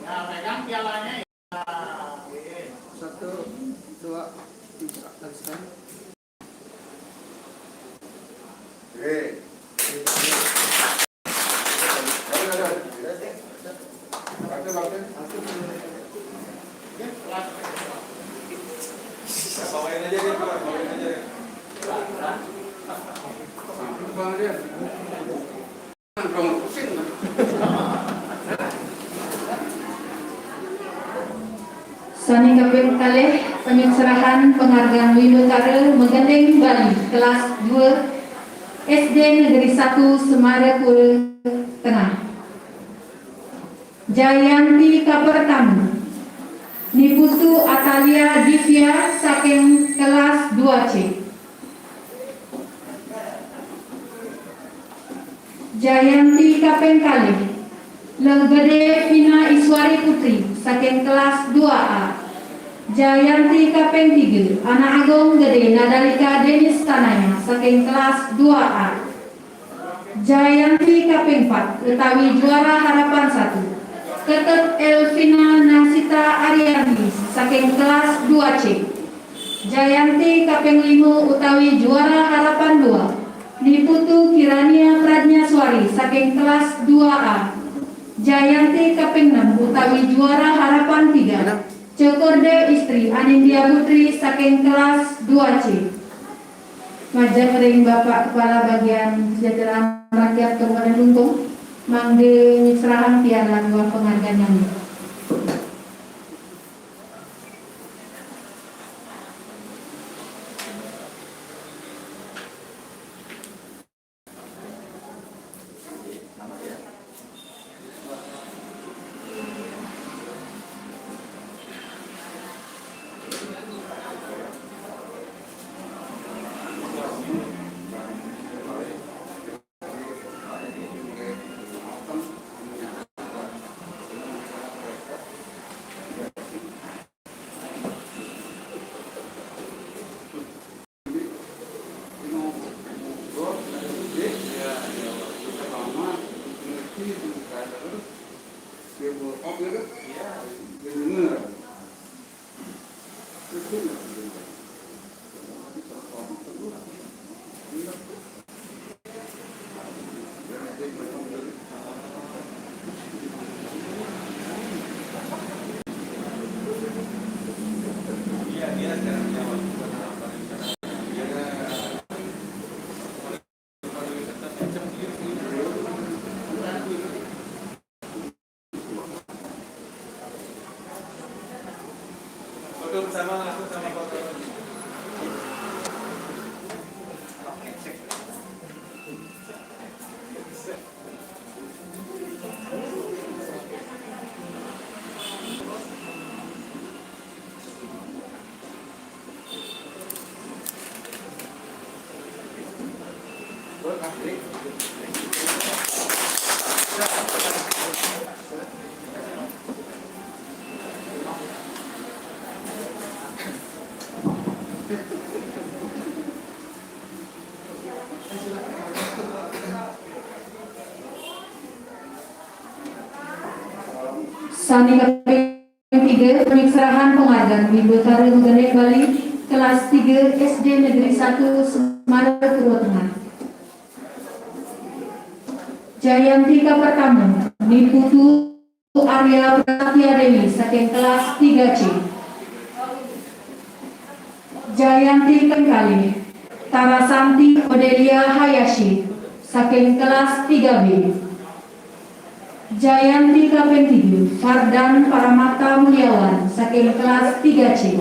Nah, pegang pialanya ya. Satu, dua, tiga, garis tangan. Sane kaping kalih, panyukserahan penghargaan Wimbakara magending Bali kelas dua S D Negeri satu Semarapura Tengah. Jayanti kapertama, Ni Putu Atalia Divya saking kelas dua C. Jayanti kaping kalih, Luh Gede Vina Iswari Putri saking kelas dua A. Jayanti kaping tiga, Anak Agung Gede Nadalika Denis Tanaya saking kelas dua A. Jayanti kaping pat utawi juara harapan satu, Ketut Elvina Nasita Arianti saking kelas dua C. Jayanti kaping lima utawi juara harapan dua, Ni Putu Kirania Pradnya Suari saking kelas dua A. Jayanti kaping enam utawi juara harapan tiga, Cokorde Istri Anindya Putri saking kelas dua C. Majeng ring Bapak Kepala Bagian Kesejahteraan Rakyat Kabupaten Klungkung, mangda nyerahang piala miwah penghargaan nami. Sani kaping tiga, penyerahan penghargaan Wibawa Tara Meganek Bali, kelas tiga S D Negeri satu Semarang Purwa Tengah. Jayanti ka pertama, Ni Putu Arya Pratya Dewi, saking kelas tiga C. Jayanti kaping kalih, Tarasanti Odelia Hayashi, saking kelas tiga B. Jayanti kaping tiga, Fardan Paramata Mulyawan, saking kelas tiga C.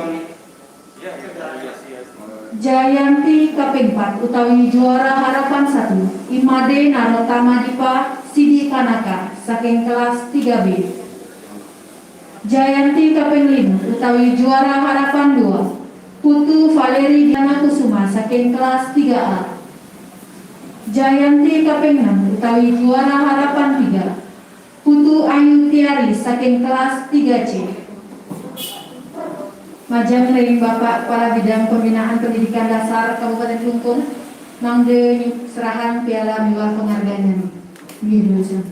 Jayanti kaping pat utawi juara harapan satu, Imade Narotama Dipa Sidi Kanaka, saking kelas tiga B. Jayanti kaping lima utawi juara harapan dua, Putu Valeri Diana Kusuma, saking kelas tiga A. Jayanti kaping enam utawi juara harapan tiga, Putu Ayu Tiari, saking kelas tiga C. Majeng ring Bapak Kepala Bidang Pembinaan Pendidikan Dasar Kabupaten Klungkung, mangda nyerahang piala miwah penghargaan. Nggih, durusang.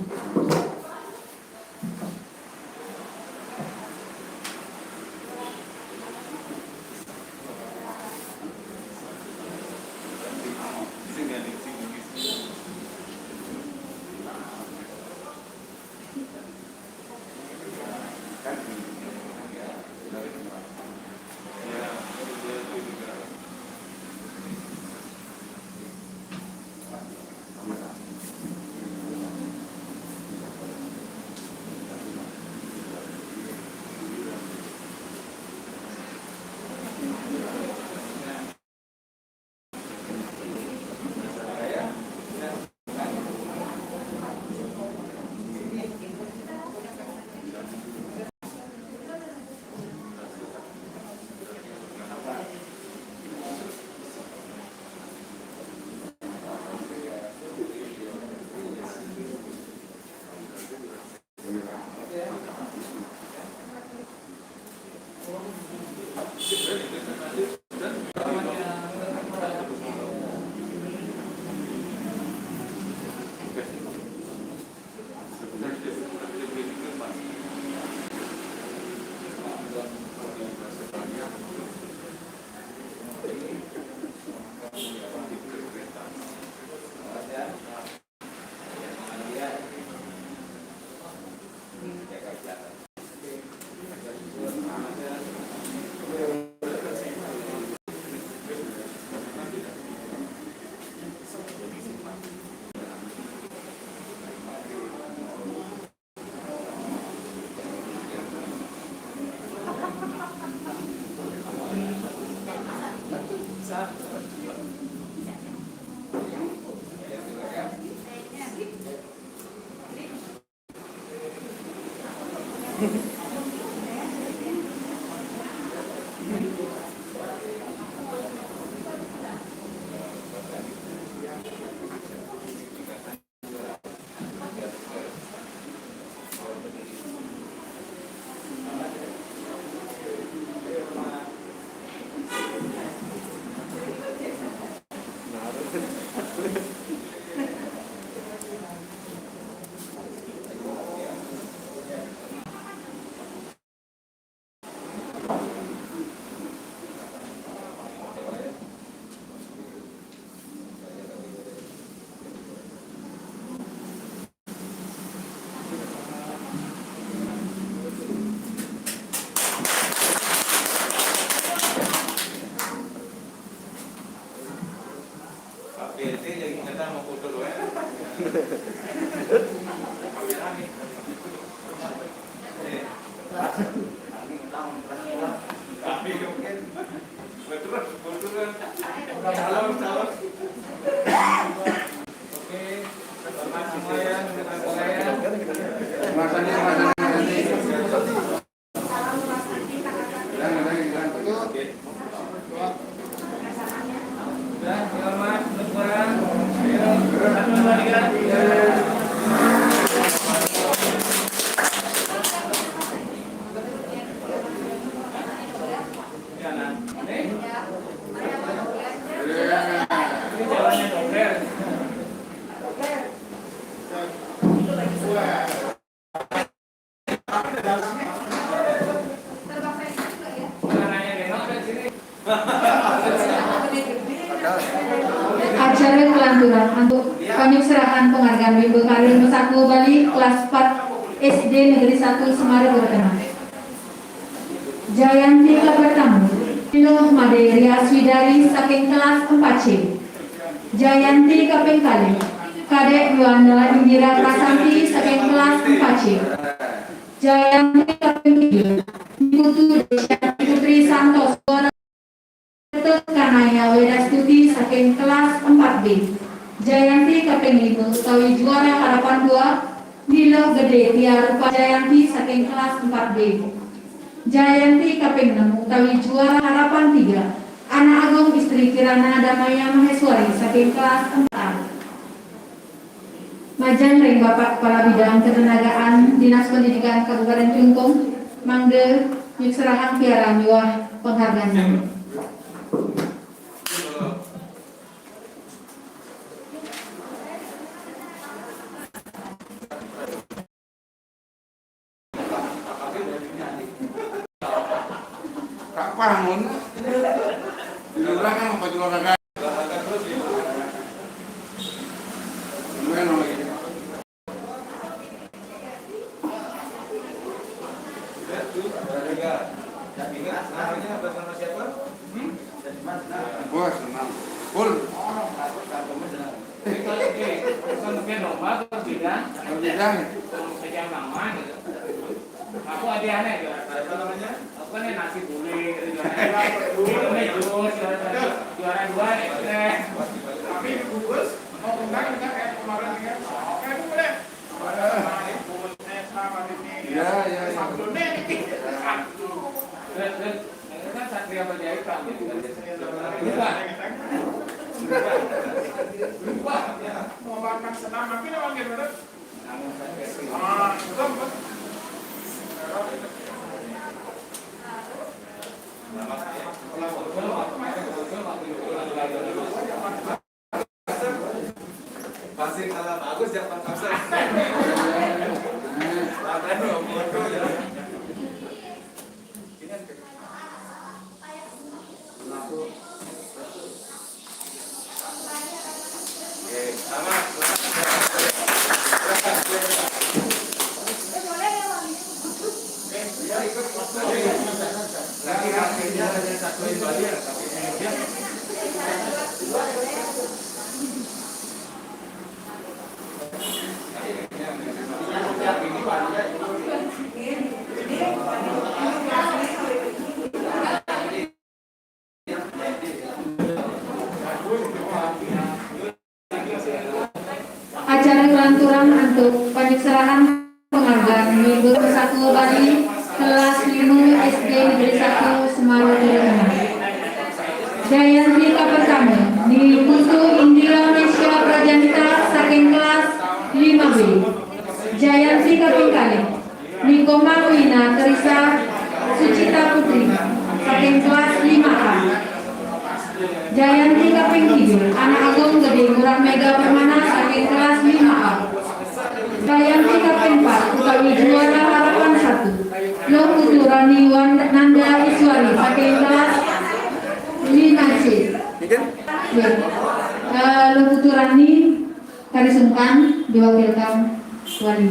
Acara kalanturan antuk panyusarahan penghargaan bimbal karya Numa Satua Bali kelas empat S D Negeri satu Semarang Jawa Tengah. Jayanti kapertama, Iluh Made Rias Widari saking kelas empat C. Jayanti kaping kalih, Kadek Yuanda Indira Prasanti saking kelas empat C. Jayanti kaping tiga, Putu Desyanti Putri Santos Ketut Kanaya Wedastuti saking kelas empat B. Jayanti kaping lima utawi juara harapan dua, Nilo Gede Tia Rupa Jayanti saking kelas empat B. Jayanti kaping enam utawi juara harapan tiga, Anak Agung Istri Kirana Damaya Maheswari saking kelas empat A. Majeng ring Bapak Kepala Bidang Ketenagaan Dinas Pendidikan Kabupaten Klungkung, mangda nyerahang piala miwah penghargaan. Kapan ngono? Di orang kan mau jual kagak? Gimana lagi? Wah, senang. Full. Bidang. Aku ada aneh, apa namanya? Apa nih, nasi kuning gitu, juara dua. Ini jus, juara, juara dua, es teh. Tapi bungkus, mau undang kita kayak kemarin, ya. Kayak boleh. Ya, ya, ya. Terus, terus, ini kan Satria Panjaitan, gitu. Berubah. Berubah. Mau makan senam, tapi namanya bener. Pasti kalah bagus ya, Pak Kapsel. Lawan Bondo ya. Acara kalanturan antuk panyerahang penghargaan Numa Satua Bali kelas lima S D Negeri satu Semarang Jawa Tengah. Jayanti kapertama, Ni Putu Indira Mesya Prajanita saking kelas lima B. Jayanti kaping kalih, Ni Komang Wina Teresa Sucita Putri saking kelas lima A. Jayanti kaping tiga, Anak Agung Gede Ngurah Mega Permana saking kelas lima A. Jayanti kaping empat utawi juara harapan satu, Luh Putu Rani Wan-, Nanda Iswari saking kelas lima C. Nggih. Eh, Luh Putu Rani kari sungkan diwakilkan wali.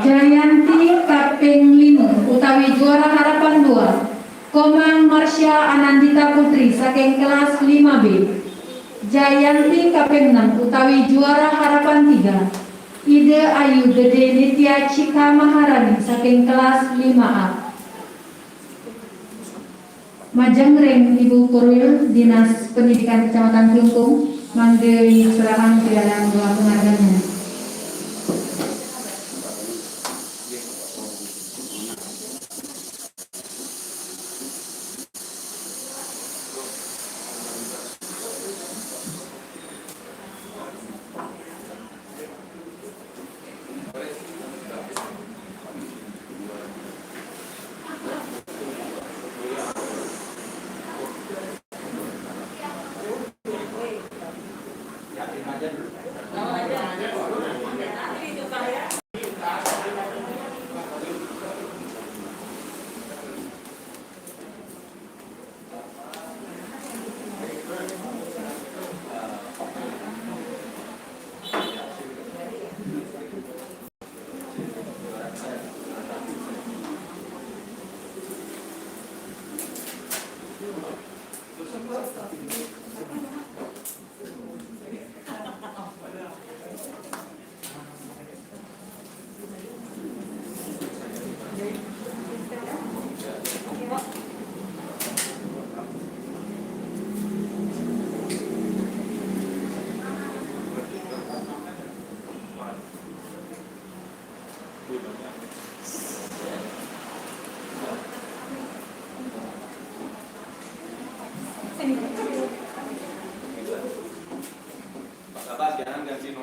Jayanti kaping lima utawi juara harapan dua, Komang Marsha Anandita Putri saking kelas lima B. Jayanti kaping enam utawi juara harapan tiga, Ida Ayu Gede Nitya Cika Maharani saking kelas lima A. Majeng ring Ibu Korwil Dinas Pendidikan Kecamatan Klungkung, mangda nyerahang piala miwah penghargaan.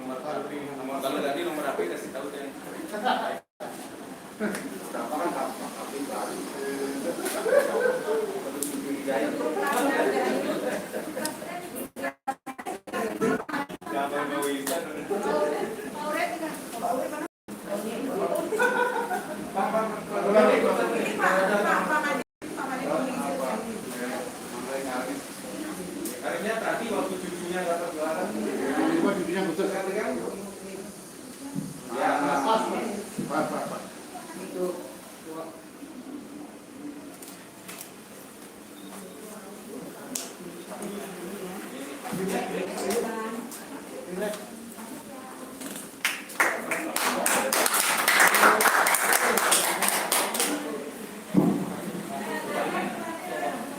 Kalau tadi nomor H P kasih tahu deh. Karena tadi waktu cucunya dapat juara. Itu cucunya khusus. Ya, pas, pas, pas, pas. Itu.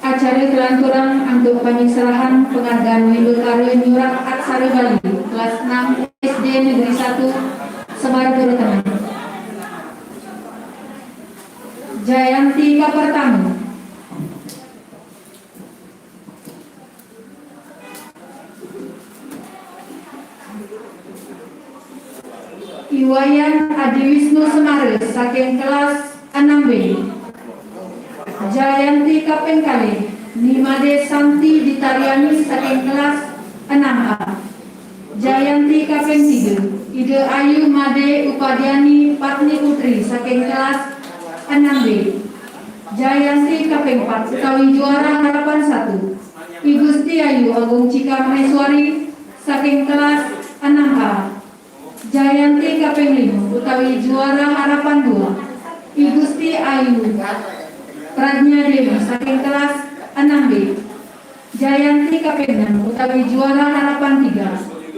Acara kelanturan antuk panyeserahan penghargaan mimba kara nyurat aksara Bali kelas enam S D Negeri satu Semarapura Tengah. Jayanti ka pertama. Iwayan Adi Wisnu Semara saking kelas enam B. Jayanti kaping kalih, Ni Made Santi Ditariani saking kelas enam A. Jayanti kaping tiga, Ida Ayu Made Upadiani Patni Putri saking kelas enam B. Jayanti kaping empat utawi juara harapan satu, I Gusti Ayu Agung Cika Maheswari saking kelas enam A. Jayanti kaping lima utawi juara harapan dua, I Gusti Ayu Pradnya Dewi saking kelas enam B. Jayanti kaping enam utawi juara harapan tiga,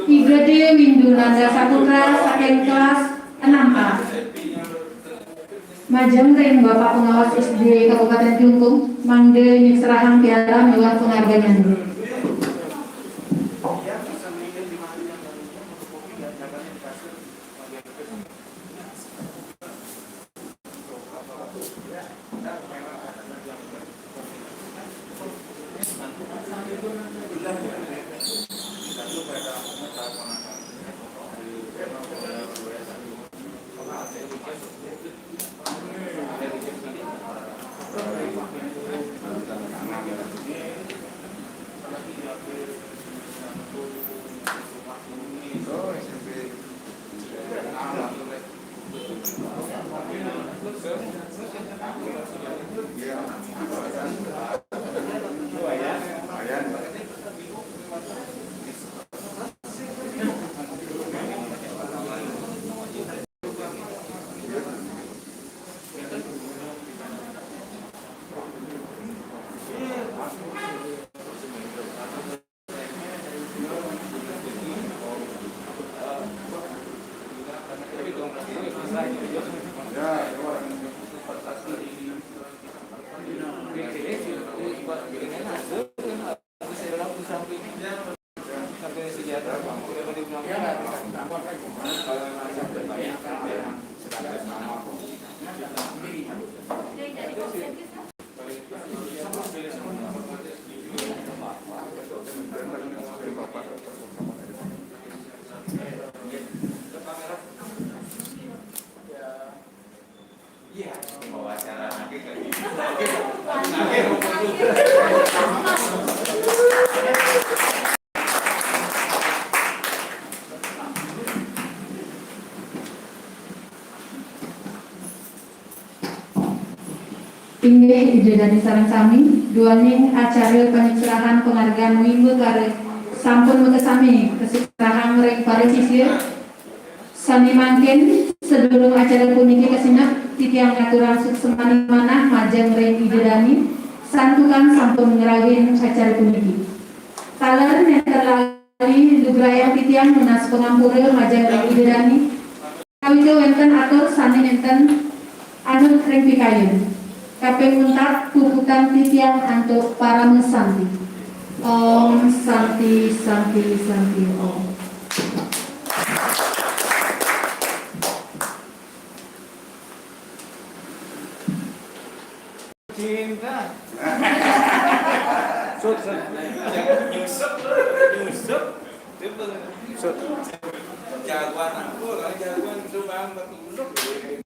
I Gede Windu Nanda Saputra saking kelas enam A. Majeng ring Bapak Pengawas S D Kabupaten Klungkung, mangda nyerahang piala miwah penghargaan. Inggih Ida Dani sareng sami, duaning acara panyerahang penghargaan mimba kara sampun makasami kaserahang ring para sisya. Sane mangkin, sadurung acara puniki kasineb, titiang ngaturang suksmaning manah majeng ring Ida Dani, santukan sampun ngrauhin acara puniki. Taler nenten lali lugrayang titiang nunas pangampura majeng ring Ida Dani, kawita wenten atur sane nenten anut ring pikayun. Kaping untat puputang titiang antuk Parama Santi. Om Santi, Santi, Santi, Om. Cinta. Sut, sut. Jangan nyusup, nyusup. Coba. Sut. Jagoan apa? Kalau jagoan itu bang bertunduk.